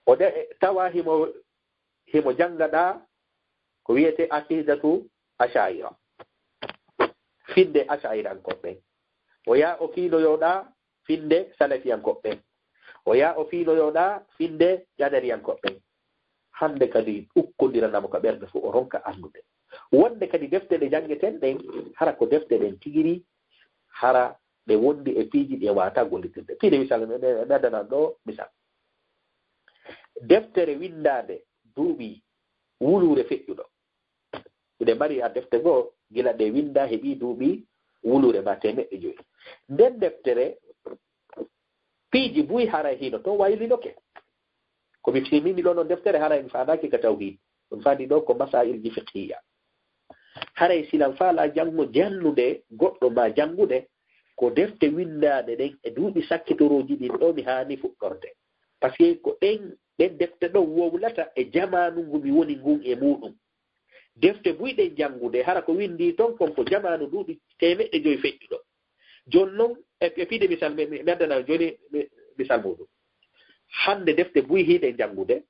O de-, tawa himo, himo janngaɗaa ko wiyetee Aqiidatu Asha'ira. Finnde Asha'irankooɓe ɓen. O yaa o fiinoyoɗaa finnde Salafiyankooɓe ɓen. O yaa o fiinoyoɗaa finnde Qadariyankooɓe ɓen. Hannde kadi ukkondiranamo ka ɓernde fof, o ronka anndude. Wonde kadi defte ɗe janngeten ɗen, hara ko defte ɗen tigiri, hara ɗe wondi e piiji ɗi e waata gollitirde. Piide misal, mi, mi, mi addanan ɗo misal. Deftere winndaande duuɓi wuluure feƴƴuɗo. Hiɗe mari a defte goo, gila ɗe winnda heɓi duuɓi wuluure ma teemeɗɗe joyi. Nden deftere, piiji buy haray hino to waylinoke. Ko mi fimini ɗo non deftere haray mi faandaaki ka tawhid. Ɗum faandi ɗo ko masailji fiqhiya. Haray silan faala janngo jannude goɗɗo ma janngude ko defte winndaande ɗen e duuɓi sakkitorooji ɗin ɗo mi haani fuɗɗorde. Parce que ko ɗen, ɗen defte ɗon wowlata e jamaanu ngu mi woni ngun e muɗum. Defte buy ɗen janngude, hara ko winndi ton kon ko jamaanu duuɓi teemeɗɗe joyi feƴƴuɗo. Jooni non, e, e piide misal, mi, mi, mi addana jooni mi, misal muɗum. Hannde defte buy hiɗen janngude,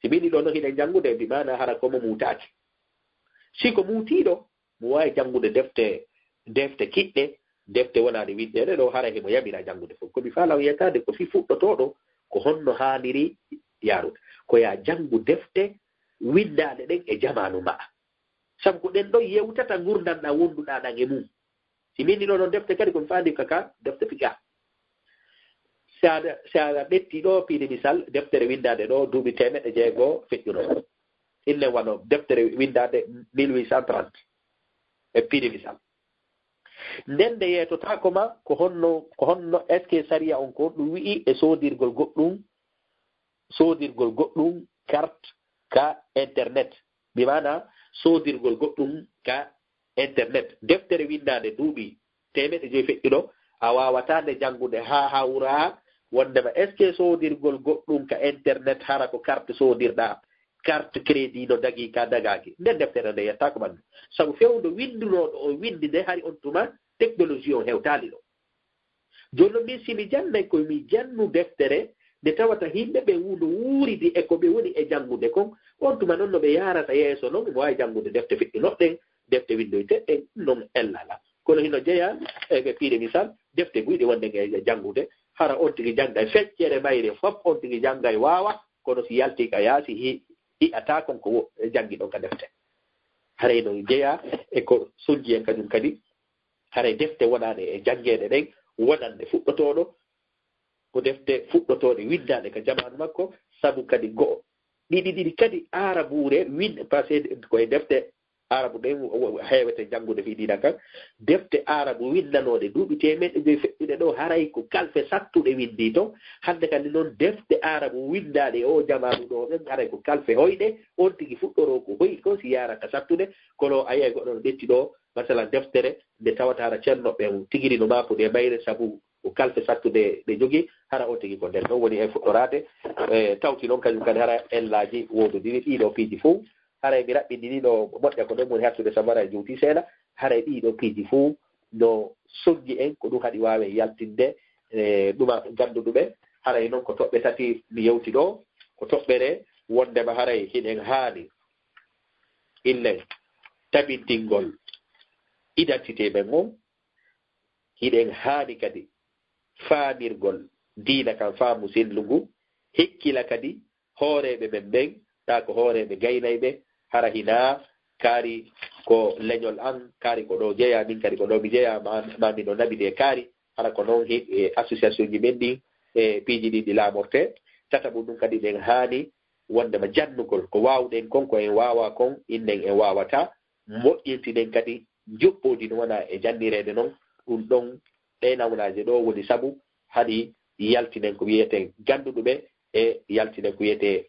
si mini ɗo non hiɗen janngude, bi maana hara ko mo muutaaki. Si ko muutiiɗo, mo waawi janngude defte, defte kiɗɗe, defte wonaade winndeede ɗo, hara himo yamira janngude fof. Ko mi faala o yetaade ko fii fuɗɗotooɗo, ko honno haaniri yaarude. Ko yaa janngu defte winndaaɗe ɗen e jamaanu ma'a. Sabu ko ɗen ɗon yewtata ngurndan ɗan wonduɗaa ɗan e mum. Si min ɗino ɗon defte kadi ko mi faandi ka, ka defte fiqh. Si aɗa, si aɗa ɓetti ɗo piide misal, deftere winndaande ɗo duuɓi teemeɗɗe jeego feƴƴuno. Inne wano deftere winndaande mille huit cent trente. E piide misal. Nden nde yeetotaako ma, ko honno, ko honno, est-ce que sariya on ko ɗum wi'i e soodirgol goɗɗum, soodirgol goɗɗum carte ka internet? Bi maana soodirgol goɗɗum ka internet. Deftere winndaande duuɓi teemeɗɗe joyi feƴƴuɗo, a waawataa nde janngude haa hawraa wondema est-ce que soodirgol goɗɗum ka internet hara ko carte soodirɗaa, carte crédit no dagii ka dagaaki. Nden deftere nde yettaako ɓanndu. Sabu fewndo winndunooɗo on winndi nde hari on tuma technologie on hewtaali ɗo. Jooni non min si mi jannay ko mi jannu deftere nde tawata yimɓe ɓe wu-, no wuuridi e ko ɓe woni e janngude kon, on tuma non no ɓe yaarata yeeso non, mo waawi janngude defte feƴƴunoɗen, defte winndoyteɗen, non ellala. Kono hino jeyaa e ɓe piide misal, defte buyɗe wonɗen e janngude, hara on tigi janngay feccere mayre fof, on tigi janngay waawa, kono si yaltii ka yaasi, hi-, hi'ataa kon ko wo-, janngi ɗon ka defte. Haray no jeyaa e ko sonji en kañum kadi, haray defte wonaaɗe e janngeede ɗen, wonande fuɗɗotooɗo, ko defte fuɗɗotooɗe winndaaɗe ka jamaanu makko, sabu kadi go'o, ɗiɗi, ɗiɗi kadi aarabuure win-, parce que ko e defte aarabu ɗen wo-, wo-, heewete janngude fii diina kan, defte aarabu winndanooɗe duuɓi teemeɗɗe joyi feƴƴuɗe ɗo, haray ko kalfe sattuɗe winndii ton. Hannde kadi non defte aarabu winndaaɗe e oo jamaanu ɗo ɗen, haray ko kalfe hoyɗe, on tigi fuɗɗoroo ko hoyi ko si yaara ka sattude, kono a yi'ay goɗɗo no ƴetti ɗo, masalan, deftere nde tawata hara ceerno ɓen tigiri no maakude e mayre sabu ko kalfe sattude ɗe jogii, hara on tigi ko nder ɗon woni e fuɗɗoraade. E, tawti noon kañum kadi hara ellaaji woododiri ɗii ɗoo piiji fof. Haray mi raɓɓindinii ɗo moƴƴa ko ɗon woni hattude sabu hara e juuti seeɗa. Haray ɗii ɗoo piiji fof no sonnji en ko ɗum haɗi waawe yaltinde, e, ɗuma gannduɗuɓe. Haray noon ko toɓɓe tati mi yewti ɗo. Ko toɓɓere wonndema haray hiɗen haani illen tabintingol identité men on. Hiɗen haani kadi faamirgol diina kan faamu sellungu, hekkila kadi hooreeɓe men ɓen, taa ko hooreeɓe gaynayɓe, hara hinaa kaari ko leñol an, kaari ko ɗo jeyaa, min kadi ko ɗo mi jeyaa, ma, ma miɗo naɓi ɗe kaari, hara ko noon he, e association ji men ɗin, e piiji ɗin ɗi laamortee. Tataɓo ɗum kadi ɗen haani wonndema jannugol ko waawɗen kon, ko en waawaa kon, innen en waawataa, moƴƴintinen kadi njuɓɓudi no wona e jannireede noon. Ɗum ɗon, ɗee nawnaaje ɗoo woni sabu haɗi yaltinen ko wiyetee gannduɗuɓe e yaltinen ko wiyetee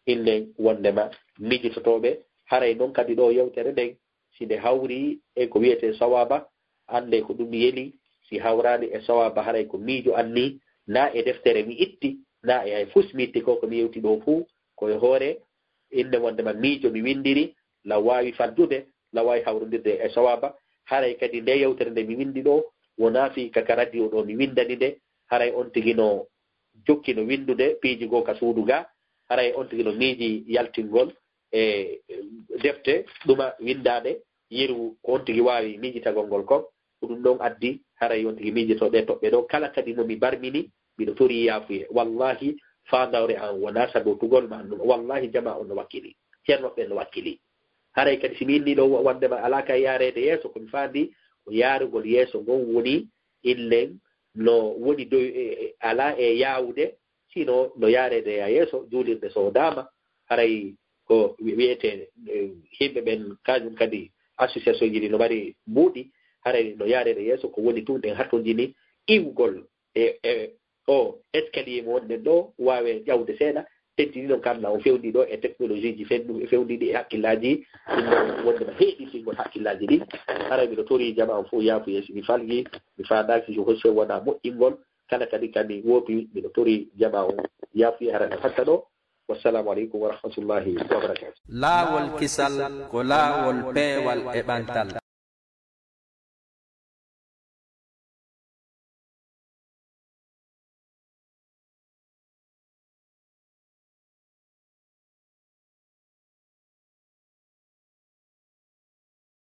innen wonndema miijototooɓe. Haray noon kadi ɗoo yewtere nden, si nde hawri e ko wiyetee sawaaba, anndee ko ɗum yeli. Si hawraali e sawaaba, haray ko miijo anni, naa e deftere mi itti, naa e hay fus mi itti, ko ko mi yewti ɗoo fuu ko e hoore innde wonndema miijo mi winndiri, law waawi faddude, law waawi hawrondirde e sawaaba. Haray kadi nde yewtere nde mi winndi ɗoo, wonaa fii ka, ka radio ɗoo mi winndani nde, haray on tigi no jokki no winndude piiji goo ka suudu gaa, haray on tigi no miiji yaltingol e defte ɗuma winndaaɗe, yeru ko on tigi waawi miijitagol ngol kon. Ko ɗum ɗon addi haray on tigi miijotoo ɗee toɓɓe ɗoo. Kala kadi mo mi barmini, miɗo torii yaafuye. Wallaahi, faandawre an wonaa sabotugol ma ɗum. Wallaahi, jamaa on no wakkilii. Ceerno ɓen no wakkilii. Haray kadi si mi inni ɗo wandema alaa ka yaareede yeeso, ko mi faandi ko yaarugol yeeso ngon woni illen no woni doy e- e- alaa e yaawude, sino no yaareede ya yeeso juulirde so daama. Haray ko wi- wiyete eh, yimɓe ɓen kañum kadi association ji ɗi no mari mbuuɗi. Haray no yaareede yeeso ko woni tun ɗen hattonjini iwgol e e o escalier mo wonɗen ɗo waawe ƴawde seeɗa. Teddini noon kam na o fewndi ɗo e technologie ji fendu e fewndiɗi e hakkillaaji ɗum noon wonde no heeɗitingol hakkillaaji ɗi. Haray miɗo tori jama on fof yaafuye si mi falgi mi faandaaki si hocce wona moƴƴingol. Kala kadi kami woopi miɗo tori jama on yaafuye hara no hatta ɗo. Wassalamu aleykum wa rahmatullahi wa barakatuh. Laawol kisal ko laawol peewal e ɓantal.